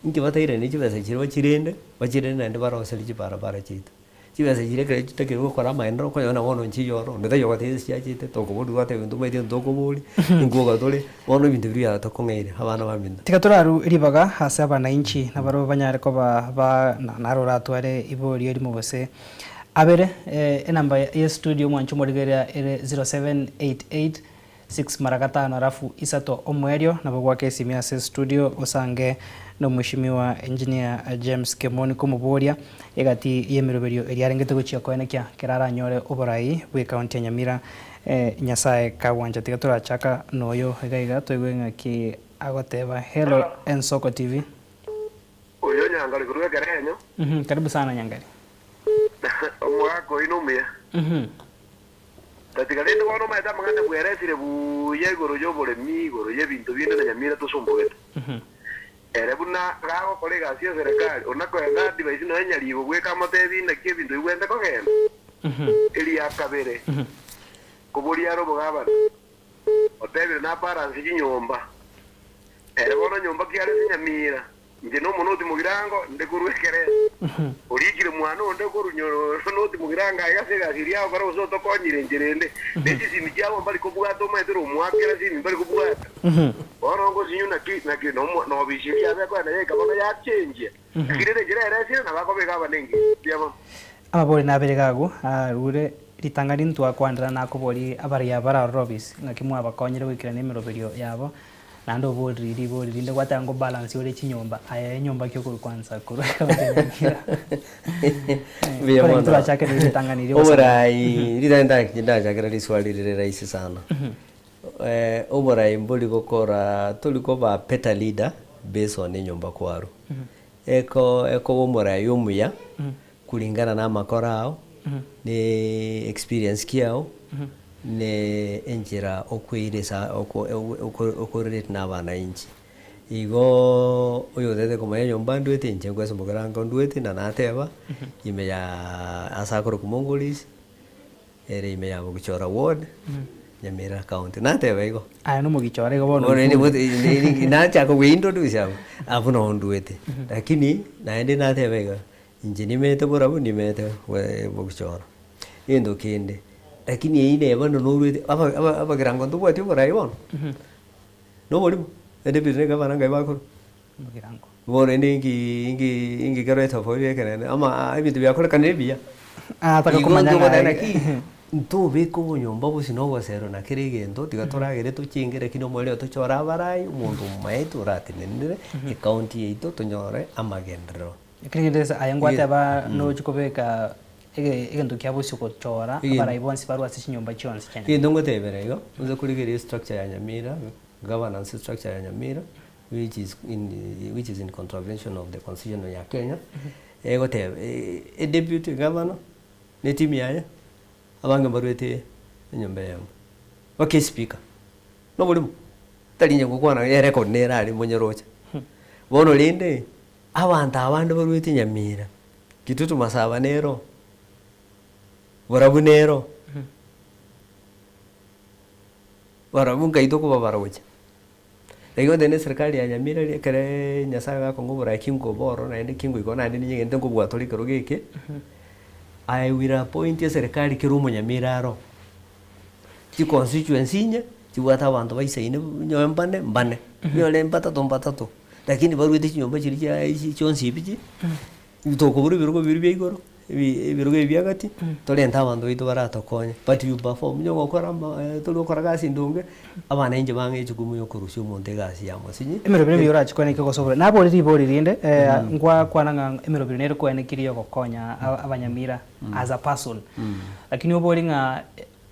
Inki batairani chibesa chiria bachirende, bachirende naende baroserie chibarabara chiaito. Chibesa chiria ekero chitakeire gokora amaendereo okonyora buna bono nchiyo ororo, onde taiyo ogotebia ase chiachete, tokoboria twateba ebinto omanyete ebinto tokoboria, inkwoka tore, bono ebinto biria biatokong'eire abana baminto. Tiga torarue ribaga ase abanainchi nabarabwo banyare koba ba naro oratware iborio erimo gose abere. Enamba ye studio mwanche omorigereria ere 0788 6 mara gatano alafu isato omoerio nabo goaka esimi ase studio osange nomweshimiwa Engineer James Kemoni komoboria egati yemeroberio eria arengete gochia koenekia kera aranyore oborai bwe county ya Nyamira Nyasae kagwancha tiga torachaka noyo iga iga toigwe ng'aki agoteba Hello Ensoko TV. Oyo Nyangari korwa ekerenyo. Karibu sana Nyangari. Omogaka oino omuya. Tatiga rende bono omanyete amang'ana bweresire buya igoro y'oboremi, igoro y'ebinto binde na nyamira tosombogete. Ere buna gagokora egasi y'eserekari, ona koenda advice nonya nyaribo bweka amotebi naki ebinto bibwente kogenda. Eria kabere, koboria are omogabana, otebire na balance chinyomba. Ere bono nyomba ki are ase nyamira? Inche nomonoti mogirango, inde korwa ekerecha. Orikire mwana onde korwa noti mogirango aye ase egasi eria agokora gose otokonyire enchera ende. Ne chisimi chiabo mbari kobwata omanyete ore omoakera simi mbari kobwata. Bono ngosinyu naki naki nobisi eria yabe ekoenda yaika bono yachenjia. Lakini ere enchera ere esire nabo akobeka abana engiya. Mbuya mono. Amabori nabere iga agwo arure ritang'ani ntwakwanera nakobori abaria bare aroro obisi ng'aki mwabakonyire goikerania emeroberio yabo. Naende oboriri ribori rinde gwateba ngo balance ore chinyomba aye enyomba ki okorwa kwanza korwa ekaunti ya Nyamira Mbuya Kore mono. turachake riria ritang'ani riria ogosaba. Oborai ritang'ani ndachakera riswali rire rahisi sana. Oborai mbori gokora tori koba better leader based on enyomba kwarwa. Eko ekoba omorai omuya Kulingana na amakoro ao, ne experience kiao, ne enchera okweiresa okorelate na abanainchi. Igo oyotete komanya nyomba ndwete inche nkwesomokera nko ndwete na nateba, ime ya ase akorokwa Mongolis, ere ime ya Bogichora ward, Nyamira county, nateba igo. Aye nomogichora igo bono Bono oikure. nachaka gointroduce abwo, abwo noo ndwete. Lakini naende nateba iga. Inche nimete borabu, nimete bogichoro. Egento kende, lakini eyio neye bono noruete aba aba abagirango ntobwati oborai bono, na oborimo, naende ebinto nigo abana ngai bakorwa. Omogirango. Bono rende inki inki inki kero etofauti ekerende ama ebinto biakorekanire ebiya. Ataka Igo komanya ntogoteba ng'a naki, ntobeke obonyomba bosio na obosero na kera egento, tiga toragere tochenge lakini omoerio tochore abarai, omonto omomaete oratenenere ecounty yaito tonyore amagenderero. Ekero egento gese aye ngwateba nochi kobeka ege egento kia bosio gochora abarai bonsi barwe ase chinyomba chionsi chia Nyamira. Egento ngotebera igo, onse korigereria estructure ya Nyamira, governance structure ya Nyamira which is in which is in contravention of the constitution ya Kenya, egoteba e deputy governor ne team yaye. Abange mbaruete enyomba eyemo, mpaka espeaker, na oborimo, tari inche ngokwana erecord nere aria monyeroche. Bono rende, abanto abande baruete Nyamira, Kitutu Masaba nero, barabwo nero, barabwo nkai tokobabara gochia. Igo onde na eserikari ya Nyamira eria ekereeee Nyasaye agakong'a oboraai kinkoba ororo naende kingoika naende ninyegente nkobua tore ekerogo eke, I will appoint eserikari kera omonyamira aro. Chiconstituency inye, chibwate abanto baisaine onye mbane mbane, onyore mbatato mbatato, lakini baruete chinyomba chiria chia echi chionsi ebi chi, tokobura ebirogo biria bia igoro. Ebirogo ebi bia gati, torente abanto baito baratokonye, but you perform, onye gokora ama tori gokora gasi ndonge, abana inche bang'e ejukumu ya okorusia omonto egasi ya mosinyi. Emeroberi emiya orache koenekia ogosobora. Nabore ribori rinde, ngwakwana ng'a emeroberi nere koenekirie ogokonya abanyamira as a person. Lakini obori ng'a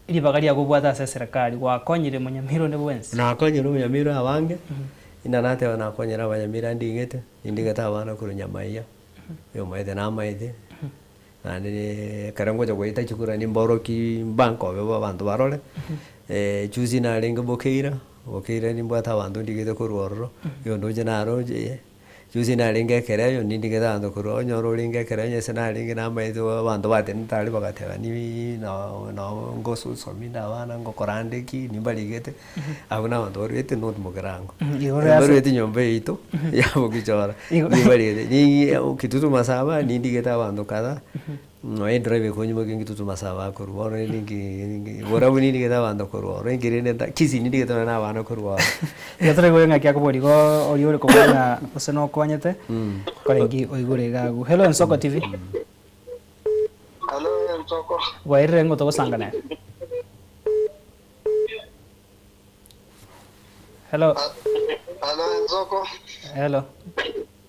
ribaga riago obwate ase eserekari, gwakonyire monyamira onde bwensi? Nakonyire omonyamira abange, buna nateba nakonyire abanyamira ndigete, nindigete abana korwa Nyamaiya. Oyomaete namaete, naende ekero ngocha goeta chikura nimboroki mbankobe bo abanto barore, juzi narenge bokeira, bokeira nimbwate abanto ndigete korwa ororo, oyonde oche naroche, juzi narenge ekereyo nindigete abanto korwa onyore orenge ekereyo onye ase narenge namaete abanto batenenete aria bagateba niii no no ngososomi inde abana ngokora ande ki, nimbarigete. Abwo nabanto barwete North Mugirango. Igoro ase- Barwete nyomba yaito ya Bogichora. Igo- Nibarigete ni Kitutu Masaba nindigete abanto kadhaa nonya edrive ekonyuma ki Kitutu Masaba akorwa bono ninki ninki barabwo nindigete abanto korwa ororo inki rende nta Kisii nindigete nonya na abana korwa ororo. Igo toraigure ng'aki akobori igo oria ore kobua ng'a gose nokonyete, kore nki oigure iga agwo. Hello Ensoko TV. Hello Ensoko. Bwairire ng'o togosanga nere? Hello. Hello Ensoko. Hello.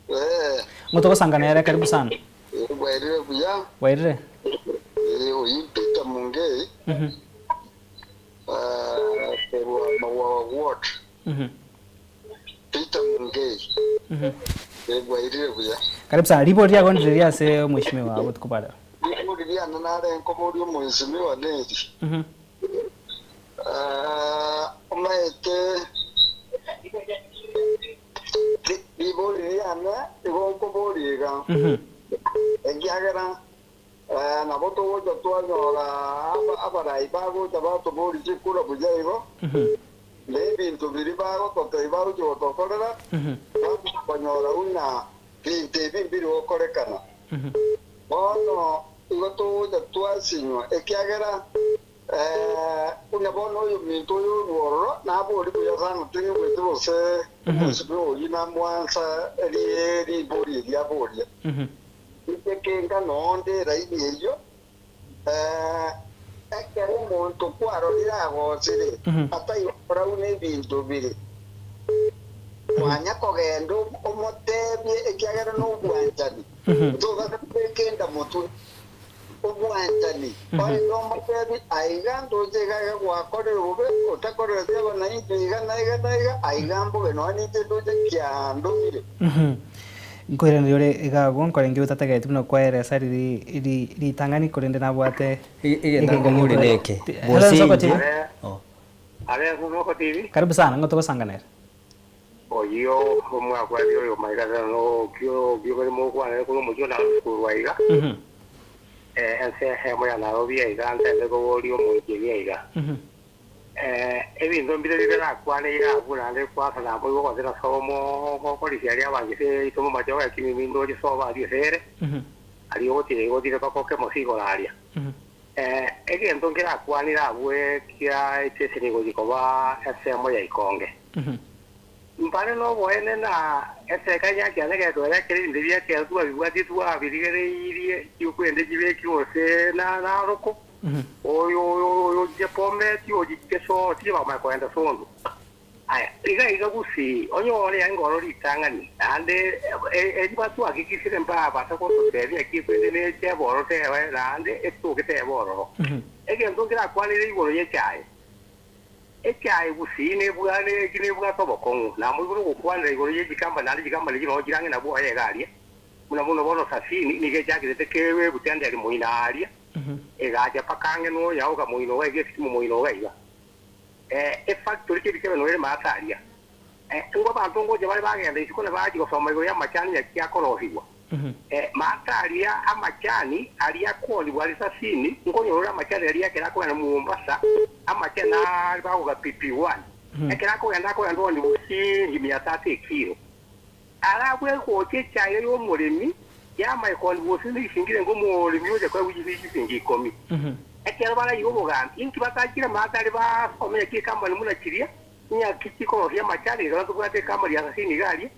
Eh. Ng'o togosanga nere karibu sana. Bwairire buya. Bwairire. Eh, oyi Peter Mungei. Eh, korwa Mawawa Ward. Peter Mungei. Eh, bwairire buya. Karibu sana. Ribori riago ndire ria ase omweshimiwa botuko bwa rero. Ribori riane nare nkoboria omweshimiwa neri. Omanyete ribori riane igo nkoboria iga, ekiagera nabo togocha twanyora abarai bagocha batoboria chikura buya igo, na ebinto biria bagototebia bagochia gotokorera, bakonyora buna binto ebi mbiri gokorekana. Bono igo togocha twasinywa, ekiagera buna bono oyominto oyo orwe ororo nabori buya sana, ting'igweti gose omosibwa oyio namwansa ribori eri aboria. Inche kenga nonde eraini eyio, ekero omonto kwarorire agosire, ataiyo buna ebinto bire, kwanya kogenda omotebie ekiagera nobwanchani, ntobasa kobeka enda motwe. Obwanchani, orende omotebi, Aiga ndoche iga iga gwakorire bobe, otakorereti abanainche iga na iga na iga, aiga mbobe nonya ninche ndoche kiandomire. Nkoiraneria ore iga agwo, nkorenge otategereti buna kwaeresa riri ritang'ani, korende nabwate Egento nkobori neke, Hello, Nsoko TV. Oh. Are Nsoko TV. Karibu sana, ng'o togosanganera? Oyio omwakwani oyo maika no okio okio bari mokwana korwa omochie o Nairobi korwa aiga. Ense emo ya Nairobi aiga ntende koboria omoicheni aiga. Ebinto mbire biberakwane iga abwo naende kwasa naboigo gose somo gokorisia aria abanchete yaito momache obe kimimi ndoche sobo aria ase ere. Aria ogotira igo otire mpaka oke mosigo aria. Egento nkerakwanire abwo kia eteseni gochia koba ensemo ya ikonge. Mbare noboene na eserekari ya kiane egetwera ekero ebinto bia ekero twabibwatie twabirigereirie chiokwende chibekirwe gose na naroko, oyo oyo ochiche Bomet ochiche Soo tibamanya kogenda Sondu. Aya, iga iga gusii onyore yaye oro ritang'ani naende eri batwahakikishire mbabasa gototebia ki kwende neche bororo tebe naende etoke tebe ororo. Egento nkerakwanire igoro ya echae. Echae gusii nebwane eki nebwate obokong'u namoigoro gokwanera igoro ya echikamba naende echikamba nichi chirange nabwo oye iga aria. Buna bono bono Safini nigo echakirete kewe butenderi moino aria. Egacha mpaka ang'e noyaoga moino iga iga esitimu moino iga iga. Efactory kebikebe noyo ere maate aria. Nigo abanto ngocha bare bagenda isiko na bachia gosoma igoro y'amachani naki akorosiwa. Maate aria amachani aria akoonigwa are sasini, nkonyora ore amachani aria ekero akogenda Mombasa, amachani aria bagoka PP1. Ekero akogenda akogenda oonigwa shilingi mia tatu ekilo. Arabue gocha echaye y'omoremi, yamanye koonigwa gose nesingire enke omoremi ocha koegwa chisiringi ikomi. Ekero baraiga obogambi, inki batachire amaate aria basome naki ecompany buna chiria, Ng'aki chikorosia amachani ekero ntobwate ekamari ya sasini iga aria,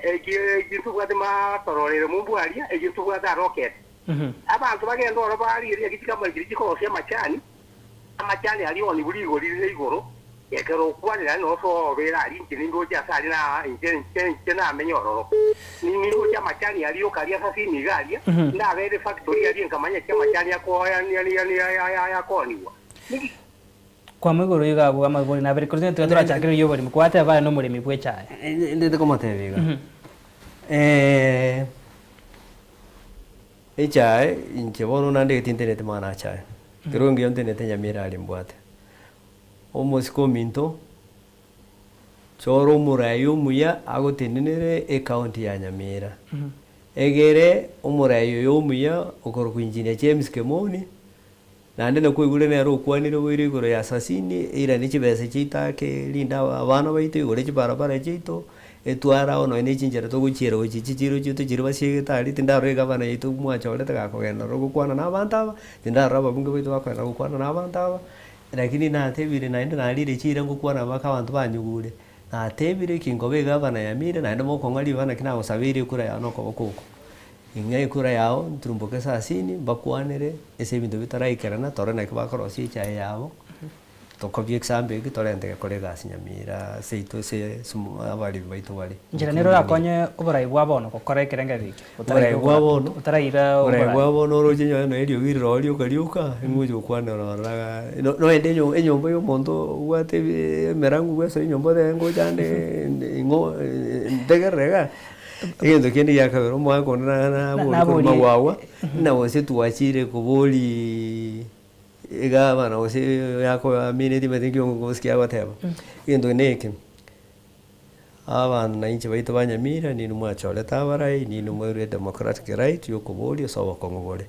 eki ntobwate matororere mumbu aria, eki ntobwate arokete. Abanto bagende oro barigererie ng'aki chikamari chiria chikorosia amachani, amachani aria onigwe rigori rire igoro, ekero okwanire aria nonsi obere aria inche nindoche ase aria na inche inche inche namenye ororo. Nindoche amachani aria yoka aria sasini iga aria, ndabere factory aria nkamanya ki amachani akoonigwa. Ninki Kwama igoro iga abwo amabori nabere korende tiga torachakereria oboremi kwateba aye nomoremi bw'echae. Ndete komotebia iga, echae inche bono naende tinteneti mang'ana a chae, ekero engiya ntenete nyamira aria mbwate. Omosike ominto, chora omorai omuya agotenenere ecounty ya Nyamira, egere omorai oyo omuya okorokwa Engineer James Kemoni. Naende nakwaigure nere okwanire boire igoro ya Sasini, eirane chibesa chiaito ake, rinde abana baito igoro chibarabara chiaito, etware ao nonya ne chinchera togochiera gochia chichiro chiaito chiria basiegete aria, tindarora egavana yaito mwachorete gakogenda ororo gokwana na abanto aba, tindarora ababunge baito bakogenda gokwana na abanto aba, lakini natebire naende narire chiira ngokwana mpaka abanto banyigure, natebire ki nkoba egavana Nyamira naende mokong'a ribaga naki nagosabeire ekura yao na okoboko oko. Ing'a ekura yao, nturumboke sasini, mbakwanere ase ebinto bitaraikerana, tore naki bakorosia echae yabo, tokobie ekisambe eki torente gekore egasi nyamira seito ase ase abaremi baito bare. Inchera nere orakonye oborai bwa bono gokora ekerengererio eke, Oborai bwa bono, otaraira oborai oborai. bwa bono oroche nonye nonya eriogi rire oo rioka rioka, ngocha gokwanera ororo igaa, no noende enyo enyomba ya omonto obwate emerango bwesoe enyomba otebe ngocha nde ing'o ntegerere igaa. Egento kende gia kabere omwaka onde naboria Naborie. magwagwa, ng'a gose twachire koboria egavana gose yakoamineti omanyete nki gose agoteba. Egento neke, abana inche baito ba Nyamira ninwe mwachorete abarai, ninwe mwairwe edemocratic right ya okoboria ase obokong'u bore.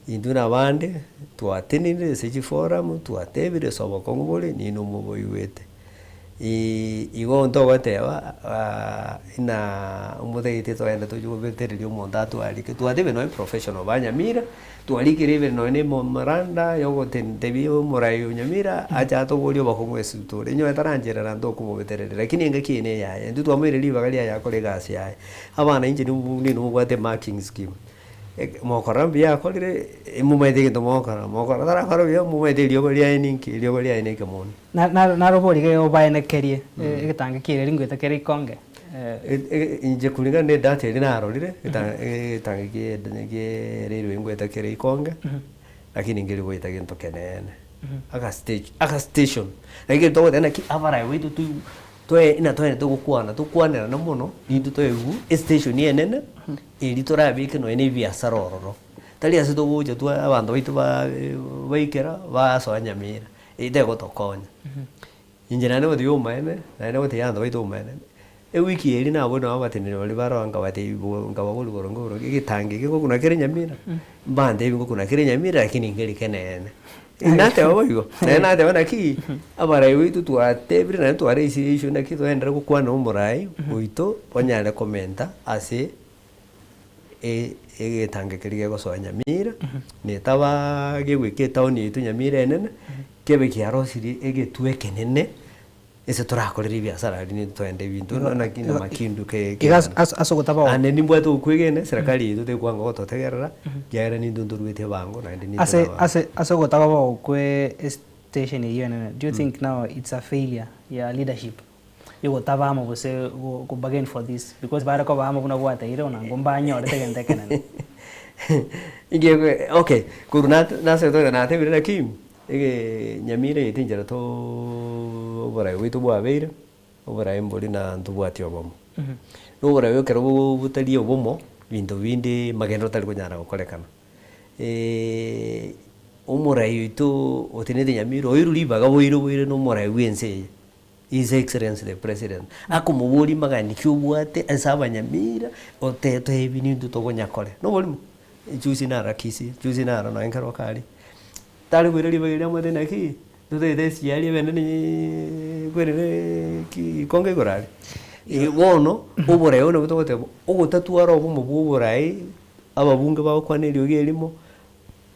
Intwe na abande, twatenenire ase chiforum, twatebire ase obokong'u bore, ninwe moboigwete. Igo ntogoteba ng'a omotagete togende tochie kobetereria omonto atwarike, twatebire nonye professional ba Nyamira, twarikire even nonye na ememoranda ya ogotentebi omorai o Nyamira ache atoborie obokong'u ase tore, onye tarancherera ntokomobetereria lakini engaki eye neyaye, intwe twamoire ribaga riaye akore egasi yaye. Abana inche nigo mobwate marking scheme. Mokora mbuya akorire, momanyete egento mogokora, mokora tarakora buya momanyete eriogo riaye ninki, eriogo riaye na ekemoni. Narobo riria obaenekerie egetange kiaye ringoeta kere ikonge. Inche kulingana na edata eria narorire, egetange kie railway ngoeta kere ikonge, lakini nkeri goeta gento keneene. Aka stage, aka station, naki ekero togoteba naki abarai baito toigwe toe ng'a toende togokwana, tokwanerane mono, intwe toigwe estation enene. Erio torabeke nonya na ebiasara ororo, tari ase togocha twa abanto baito ba baikera basoa nyamira, eyio tegotokonya. Inche naende gotebia obomaene, naende gotebia abanto baito obomaene, ewiki eria nabwo nabo abateneneri baria baroo nkabatebia bo nkababoria boronge boronge egetango eke ngokuna kere nyamira, mbantebie ngokuna kere nyamira lakini nkeri keneene. Nateba boigo, naende nateba naki, abarai baito twatebire naende twaraisirie issue naki twaenderera gokwana na omorai oito onyare komenta ase egetango keria gegosoa Nyamira, na etaba gegoika etown yaito Nyamira enene, kebe kiarosirie egetwe ekenene. Ase torakorere ebiasara aria nigo toende ebinto naki na makindu ke Iga ase ase ogotaba oo. Ande nimbwate okwegena eserekari yaito tekwanga gototegerera, ekiagera nintwe ntoruete ebango naende nintwe Ase naba ase ase ogotaba gokwe estation eyio enene, do you think now it's a failure ya leadership yogotaba amo gose go go bargain for this because bare koba amo buna gwateire onango mbanyorete egento ekenene. Inki okay, korwa nat nase natebire naki. Nyamira eye tinchera too oborai bwaito bwabeire, oborai mbori na ntobwati obomo. Na oborai ekero botari obomo, binto binde magendo tari konyara gokorekana. Omorai oito otenenete Nyamira oirwe ribaga boire boire na omorai bwa ense eye, His Excellency the President, akomoboria magani ki obwate ase abanyamira otetoebi nintwe togonyakore. Noborimo? Juzi nara Kisii, juzi nara nonye nkeroka aria, tari koira ribaga erio amanyete naki, totagete SGR ebende neeee kwerire ki ikongo igoro aria. Bono, oborai obo nabwo togoteba, ogotatwara obomo bwa oborai, ababunge bagokwana eriogi erimo,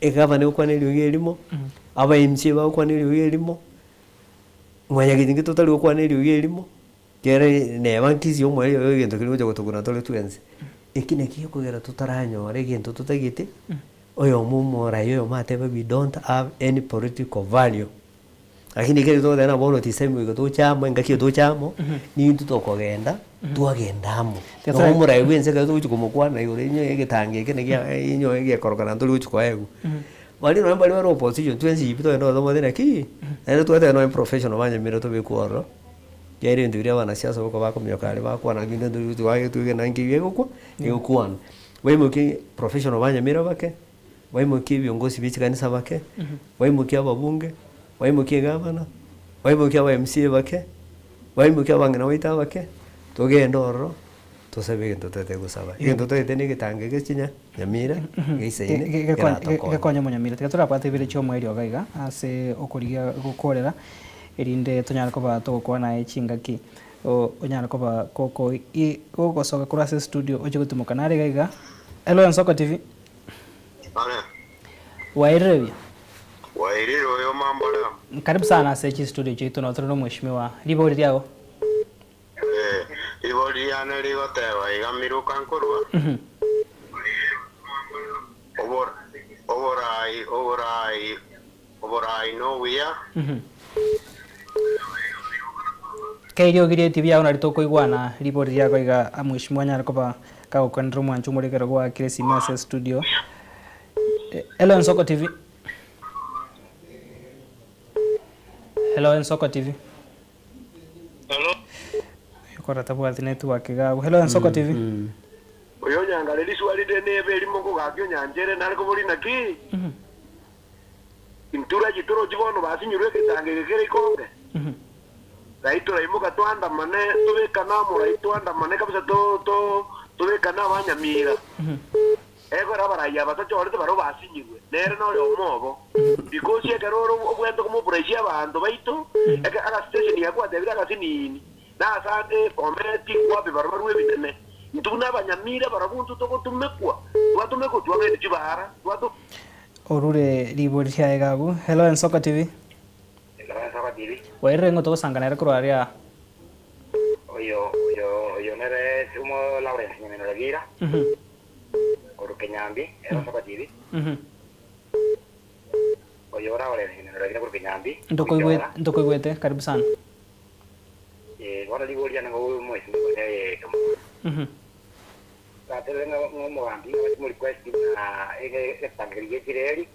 Egavana egokwana eriogi erimo, aba MCA bagokwana eriogi erimo, mwanyageti inki totari gokwana eriogi erimo, kere neba nkisi omoerio oyo egento keria gocha gotokuna tore twensi. Eki naki gekogera totaranyora egento totagete, oyomo omorai oyomo atebe we don't have any political value. Lakini ekero togoteba ng'a bono tisemi goika toche amo engaki eye toche amo, nintwe tokogenda twagenda amo. Nabo omorai bwa ense ekero togochia komokwana igoro inye egetanga eke naki inye egekorokana ntori gochia koegwa. Baria nonye baria bare opposition twensi pi togende tomotebi naki, naende twateba nonye professional banyamira tobekwe ororo, ekiagera ebinto biria abanasiasa boka bakominyoka aria bakwana lakini intwe ntori gochia goaka twegene naki gegokwa gegokwana. Baimokie professional banyamira bake. Baimokie ebiongosi bie chikanisa bake, baimokie ababunge, baimokie egavana, baimokie aba MCA bake, baimokie abang'ina baito abake, togende ororo tosabe egento totaete gosaba. Egento totaete na egetango eke chinya nyamira geisaine keratokonye. Gekonye omonyamira. Tiga torabwate ibere chia omoerio iga iga ase okorigia gokorera erinde tonyare koba togokwana aye chingaki onyare koba goko gogosoka korwa ase estudio oche gotimoka nare iga iga. Hello Ensoko TV. Wairire buya? Wairire oyo mambora. Karibu sana ase chistudio chiaito noo tore na omweshimiwa. Ribori riago. Eh, ribori riane rigoteba iga miruka nkorwa. Obor- Oborai, oborai, oborai nobuya. Keirio ogirie etibi yago nari tokoigwana ribori riago iga mweshimiwa anyare koba kagokwanera omwancho omore ekero gwakire esime ase estudio. Hello Ensoko TV. Hello Ensoko TV. Hello. Okora tabwati network iga abwo. Hello Ensoko TV. Oyo onyangare riswa rinde nebe erimo nkogaki onyanchere nare kobori naki? Intura chitorochi bono basinyirwe egetango eke kere ikonge. Rai toraimoka twandamane tobekane amo rai twandamane kabisa to to tobekane abanyamira. Ekero abarai aba tachorete barabwo basinyirwe, nere noyomo obo. Because ekero ore obweate komopressure abanto baito, eke agastation yakwatebire agasinini, nasande Bomet wapi barabwo barwe ebinene. Intwe buna abanyamira barabwo intwe togotumekwa, twatumekwa twagenda chibara, twatu. Orure ribori riaye iga abwo. Hello Ensoko TV. Hello Ensoko TV. Wairire ng'o togosanga nere korwa aria. Oyo oyo oyo nere Omo Lawrence Nyamino Ragira korwa Kenyambi Hello Ensoko TV. Oyo Lawrence Nyamino Ragira korwa Kenyambi. Ntokoigwete ntokoigwete karibu sana. Eh bono ribori riane ng'o omwesimigwa nere Twaterire ng'a omogambi ng'a bachie morequest buna egetangerio gie chireri,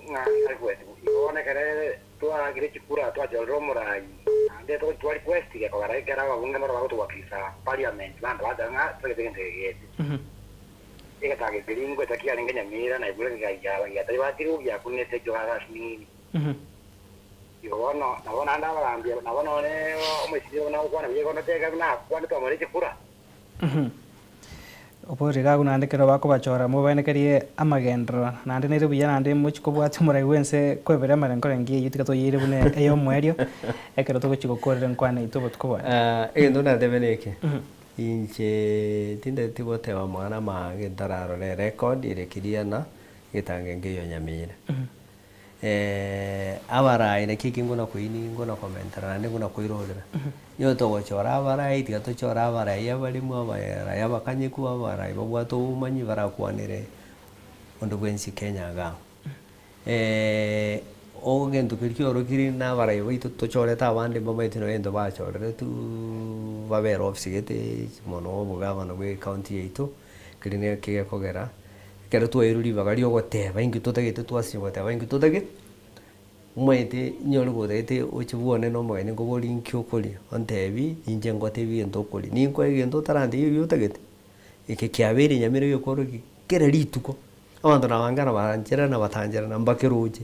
ng'a request igo bono ekere twaakire chikura twachorire omorai, naende togochi twa request gekogera ekero ababunge mbaro bagotowakilisha parliament abanto bateba ng'a totagete egento eke gete. Egetango keria ngoeta kiarenge Nyamira naigure ng'a giataibatirwe giakunete ekio gagasinini. Igo bono, nabo naende abagambi aba, nabo nonye omoisiki obo nagokwana buya, igo notebe buna akwane twamore chikura. Oborie iga agwo naende ekero bakobachora mobaenekerie amagenderero, naende nere buya naende mochie kobwatia omorai bw'ense kweberia amarengo engiya eyio tiga toyeire buna ey'omoerio, ekero togochia gokorera enkwana yaito obotuko bwane. Egento natebe neke, inche tindeti goteba amang'ana amange ntararora erecord ere clear na egetango nkeiyo nyamira. Abarai naki eki ngona koinia ngona komentera naende ngona koirorera, nigo togochora abarai tiga tochore abarai abaremu, abarai abakanyeku, abarai babwate obomanyi barakwanere onde bwensi Kenya igaa. Egento keria kiorokire na abarai baito tochorete abande mbamaeti nonye egento bachoreretwee babere ofisi gete mono obogavana bwa ecounty yaito, keria naki gekogera. Ekero twaeirwe ribaga ri'ogoteba inki totagete twasinywa goteba inki totagete, omanyete inyore gotagete oche bwane na omogeni nkoborie inki okoria, ontebi inche ngotebi egento okoria, ninkoe egento otarantebie ebi otagete? Eke kiabeire nyamira gekworokia kera rituko, abanto nabangana baancherana batancherana mbakeroche.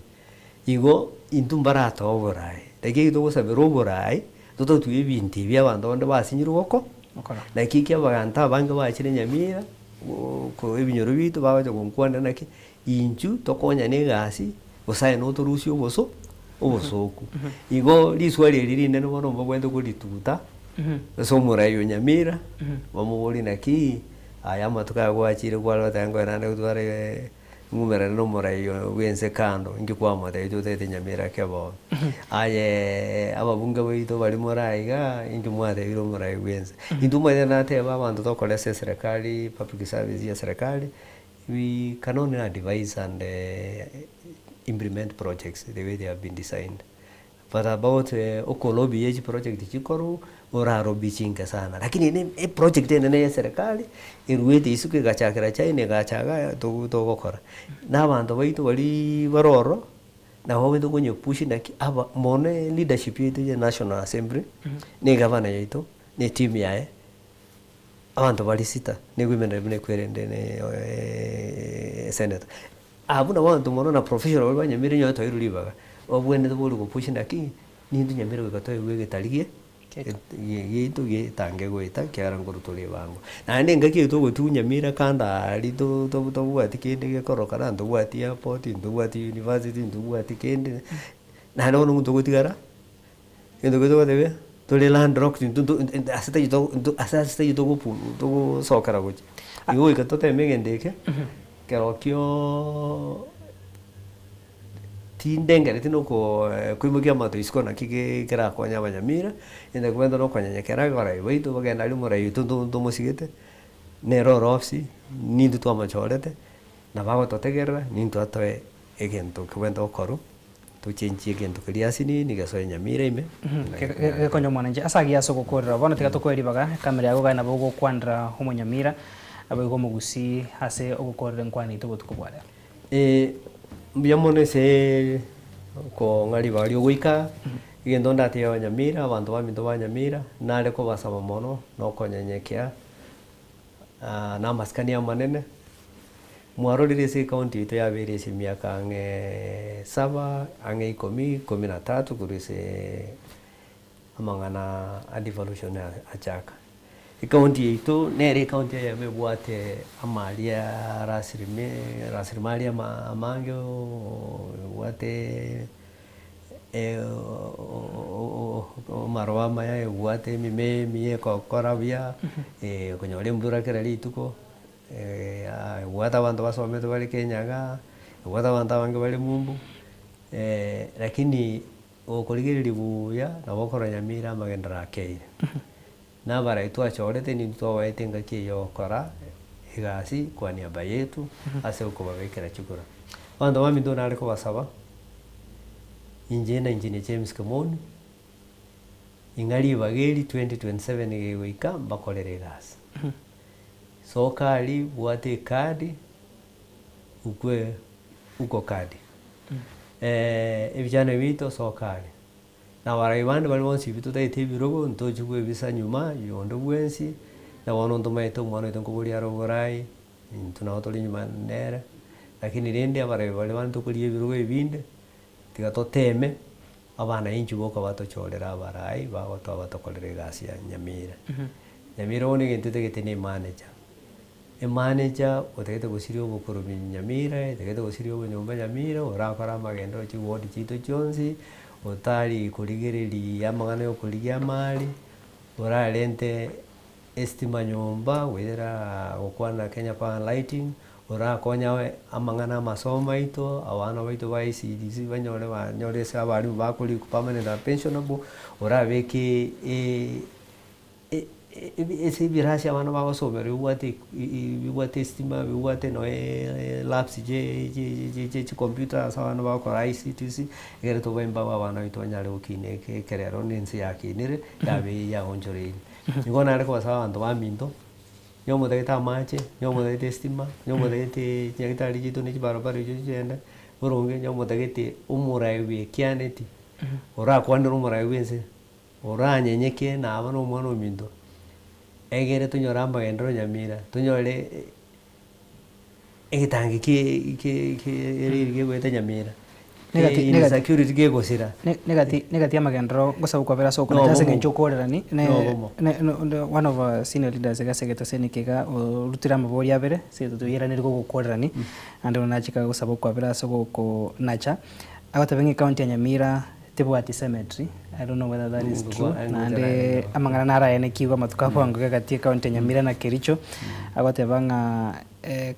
Igo intwe mbaratoe oboraai, naki ekio togosabera oboraai, tototwe ebinto ebi abanto bande basinyirwe goko, Gokora. naki eki abanto abange bachire nyamira, ko ebinyoro bito bagocha gonkwanera naki, intwe tokonyane egasi, gose aye notorusie oboso, obosoku. Igo riswali eri rinene bono mbabwenerete korituta, ase omorai o Nyamira, bamoborie naki, aya amatuko aya gwachire kware goteba ngoe naende gotware ng'umerane na omorai oyo bwa ense kando, inki kwamotebia totagete Nyamira ake bono. Aye ababunge baito baria more aiga, inki mwatebire omorai bwa ense. Intwe omanyete nateba abanto tokora ase eserekari, public service ya eserekari, we can only advise and implement projects the way they have been designed. But about okolobby ya chiproject chikorwa, oralobby chinke sana. Lakini ere eproject enene ya eserekari, eruete isiko egachakera China egacha igaa togo togokora. Na abanto baito bariaaa bare ororo, nabo babwenerete konyepush naki aba mono eleadership yaito ya national assembly, na egavana yaito, na eteam yaye, abanto bare sita, na ewomen rep na ekwerende na senator. Abwo nabo abanto mono na professional baria banyamire onye twairwe ribaga, babwenerete bori gopush naki, nintwe nyamira goika toegwe egetari gie giaito getange goeta ekiagera nkorwa tore ebango. Naende engaki eye togotiwa nyamira kando aria to- to- tobwati kende gekorokana, ntobwati airport, ntobwati university, ntobwati kende, naende bono omonto ogotigara, egento keria togotebia, tore landlocked intwe nto nto ase taiyo to nto ase ase taiyo togopu togosokera gochia. Igo goika toteme egento eke, kerokiooo tindengereti nokoo koimokia amato isiko naki ge kerakonye abanyamira, egento kebwate nokonyenyekera abarai baito bagende aria omorai oito nto ntomosigete, nere ore ofisi, nintwe twamochorete, nabo agototegerera, nintwe atoe egento kebwenerete gokorwa. Tochenchie egento keria asinini gesoe nyamira ime. Gekonye omwananchi ase agiya ase ogokorera. Bono tiga tokoe ribaga ekamera yago gari nabo ogokwanera omonyamira naboigo omogusii ase ogokorera enkwana yaito obotuko bwa rero. Mbuya mono ase okong'a ribaga ria ogoika, egento ndatebie abanyamira, abanto baminto ba nyamira, nare kobasaba mono na okonyenyekea na amasikani amanene. Mwarorire ase ecounty yaito yabeire ase emiaka ang'e saba, ang'e ikomi, ikomi na tatu korwa ase amang'ana a devolution achaka. Ecounty yaito nere ecounty eyemo ebwate amari a rasilime rasilimali ama amange ebwate amaroba amaya, ebwate emimea emiya ekokora buya, ekonyora embura kera rituko. Ebwate abanto basomete bare Kenya igaa, ebwate abanto abange bare mumbu, lakini gokorigereria buya nabo okorora Nyamira amagenderero akeire. Na abarai twachorete nintwe twabaete engaki eye yogokora egasi kwa niaba yetu ase okobabekera chikura. Abanto baminto nare kobasaba, inche na Engineer James Kimoni, ing'a ribaga eri 2027 gegoika mbakorere egasi. Soka aria bwate ekadi okwe uko kadi ebichane biaito soka aria. Na abarai bande baria bonsi ebi totaete ebirogo ntochi koebisa nyuma ya onde bwensi, na bono ntomaete omwana oito nkoboria are oborai, intwe nabo tore nyuma nere, lakini rende abarai baria bande tokoria ebirogo ebinde, tiga toteme abanainchi boka batochorere abarai bagotoa batokorere egasi ya nyamira. Nyamira bono egento etagete na emanager, emanager otagete gosiria obokoromi nyamira, otagete gosiria obonyomba nyamira, orakore amagenderero chiward chiaito chionsi, otari korigereria amang'ana ya okorigia amari, orarente estima nyomba goetera gokwana Kenya Power and Lighting, orakonye amang'ana amasomo aito, abana baito ba ECDC banyore banyore ase abalimu bakorikwa permanent and pensionable, orabeke ase ebirasi abana bagosomera bibwate bibwate estima bibwate nonye labs chia chicomputer ase abana bagokora ICTC, ekero tobae mbago abana baito banyare gokina ekerero na ense yakinire, yabeire yaonchoreire. Nigo nare kobasaba abanto baminto, onye omotagete amache, onye omotagete estima, onye omotagete chinyagitari chiaito na chibarabara echio chiende boronge, onye omotagete omorai bwa ekianeti, orakwanere omorai bwa ense, oranyenyeke naba na omwana ominto. Egere tonyore amagenderero Nyamira, tonyore egetangi ki ki ki ereri kegoeta Nyamira, Negati- negati- insecurity kegosira. Negati negati y'amagenderero gosaba okwabera ase okonacha ase Nobomo. eng'encho okorerani ne Nobomo. ne no one of our senior leaders iga ase egeteseni eke iga orutire amabori abere ase totoiraneri gogokorerani naende bono nachika gosaba okwabera ase ogokonacha agoteba ng'a ecounty ya Nyamira tebwati cemetery I don't know whether that is true naende amang'ana naro ayanekigwe amatuko abwango iga gati y'ecounty ya Nyamira na Kericho agoteba ng'a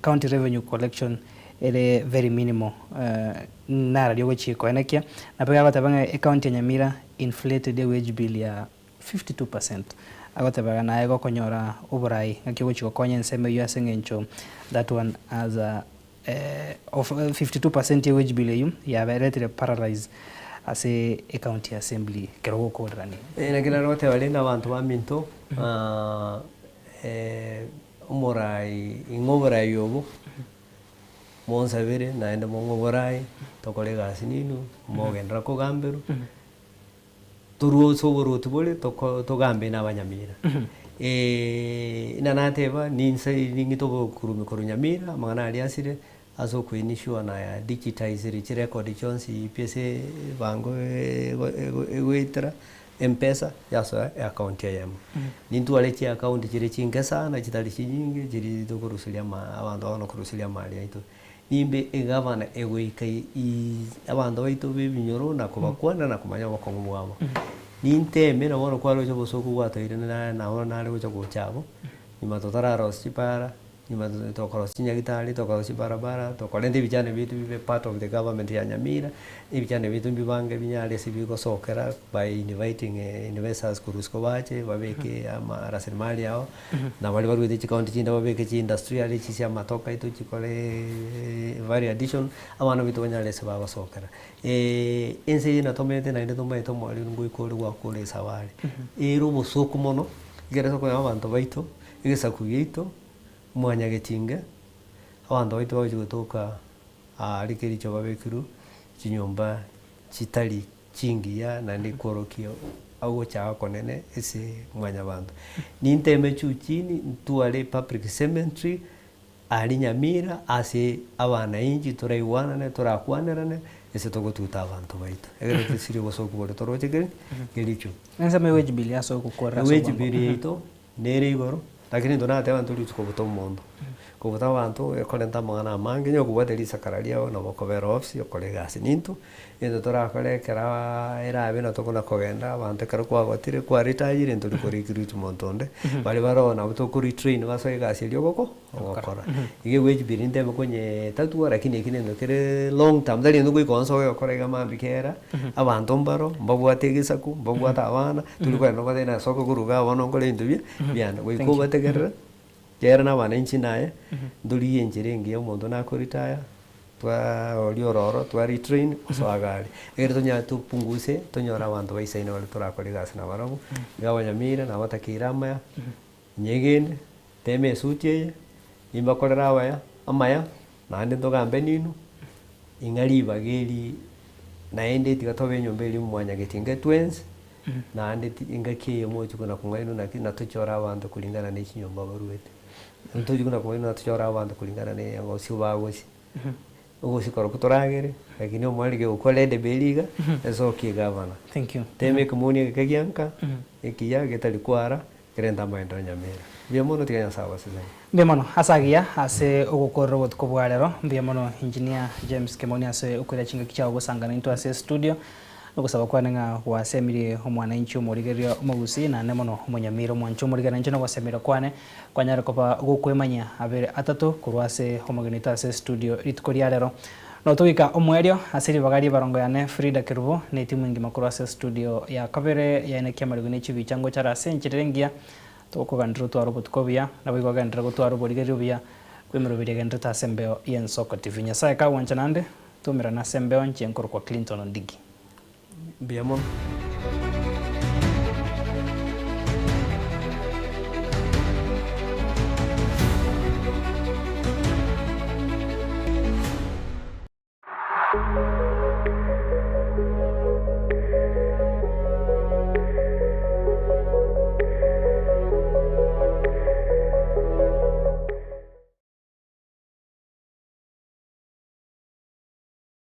county revenue collection ere very minimal nararia ogochia koenekia nabo iga agoteba ng'a ecounty ya Nyamira inflated ewage bill ya 52% agoteba iga naye gokonyora oborai ng'aki ogochia gokonya ensemo eywo ase eng'encho that one has a of 52% ye wage bill eywo yaberetire paralyze ase ecounty assembly ekero ogokorerania. Naki nare goteba rende abanto baminto, omorai ing'o oborai obo, monsabere naende mong'e oborai, tokore egasi ninwe, mogenderere kogamberwa, torwe ase oboruoti bore toko togambe na abanyamira. Inga nateba ninse ning'ite obokurumi korwa Nyamira, amang'ana aria asire, ase okoinsure na digitizire chirecord chionsi pi ase ebango ego ego egoetera mpesa yasoa eaccount eyemo. Nintware chiaccount chire chinke sana chitari chinyinge chiria tokoruseria ama abanto bono koruseria amari aito. Nimbe egavana egoika abanto baito ba ebinyoro na kobakwana na komanya obokong'u bwabo. Ninteme na bono kwaroche obosoku bwatoire naye nabo nare gocha gocha abwo, nyuma totararosia chipara, nyuma tokorosia chinyagitari, tokorosia chibarabara, tokorenta ebichane biaito bibe part of the government ya Nyamira, ebichane biaito mbibange binyare ase bigosokera by inviting investors korwa isiko bache babeke ama rasilimali yao. Na baria baruete chikaunti chinde babeke chiindustry aria echi chia amatoke aito chikore value addition, abana baito banyare ase bagosokera. Ense eye natomete naende tomaete omorero ngoika ore gwakora esabari, ere obosoku mono, ekero tokonyora abanto baito, egesaku giaito, mwanyagetinge, abanto baito bagochia gotoka aria kericho babekirwe chinyomba chitari chingiya naende kworokia ogochaka okonene ase mwanyabanto. Ninteme juu chini ntware public cemetery aria Nyamira ase abanainchi toraigwanane torakwanerane ase togotuta abanto baito. Ekero tosiri obosoku boria toroche keri kericho. Ensemo ya wage bill ase ogokorera ase Ewage obwango. bill yaito nere igoro, lakini intwe nateba intwe riuchi kobuta omonto. Kobuta abanto ekorenta amang'ana amange, onye okobwate risakara riao nabo okobera ofisi okore egasi nintwe, egento torakore ekeraa erabe na tokona kogenda abanto ekero kwagotire kwa retire ntori ko recruit monto onde, baria baroo nabo toko retrain basoe egasi eria ogoko ogokora. Iga ewage bill ntebe konyetatua lakini eki nento kere long term tari gento ngoika onsi ogekora iga mambia kera, abanto mbaro, mbabwate egesaku, mbabwate abana, tori kogenda obatebie nasoka korwa igaa bono nkore ebinto bia biane. Goika obategerere, kera na abananchi naye, ntorigie enchera engiya omonto nako retire, twaroria ororo, twa retrain, osoa iga aria. Ekero tonyare topunguse, tonyore abanto baisaine baria torakore egasi nabarabwo, iga abanyamira nabatakeire amaya, nyegene, tema esuti eye, nimbakorere abaya, amaya, naende ntogambe ninwe, ing'a ribaga eri naende tiga tobe enyomba eria mwanyagetinga twensi, naende ti engaki eye mochie kona kong'ainwa naki natochore abanto kulingana na echinyomba baruete. Ntochie kona kong'ainwa natochore abanto kulingana na obosio bagosia. Ogosia korokwo toragere, lakini omoreri kegokwa rede beri iga, esokie egavana. Thank you. Tema ekemoni egeke gia nka, ekiya getari kwara, kerente amaenderero nyamira. Mbuya mono tiga Nyasae abasesenie. Mbuya mono ase agiya ase ogokorera obotuko bwa rero. Mbuya mono Engineer James Kemoni ase okoira chingaki chiao gosangana intwe ase estudio. Nogosaba kwane ng'a gwasemirie omwananchi omorigereria omogusii naende mono omonyamira omwanchi omorigera inche nogosemera kwane kwanyare koba gokwemanyia abere atato korwa ase omogeni oito ase estudio rituko ria rero. Notogoika omoerio ase ribaga ri'ebarongo yane Frida Kerubo na etimu engima korwa ase estudio ya kabere yaine kiamarigo ne chibicha ngochare ase enchera ere engiya tokoganderera otware obotuko obuya naboigo ogenderere gotwara oborigereria obuya bw'emeroberio egendererete ase embeo y'Ensoko TV. Nyasae kagwancha naende Toumerane ase embeo inche nkorokwa Clinton Ondigi. Mbuya mono.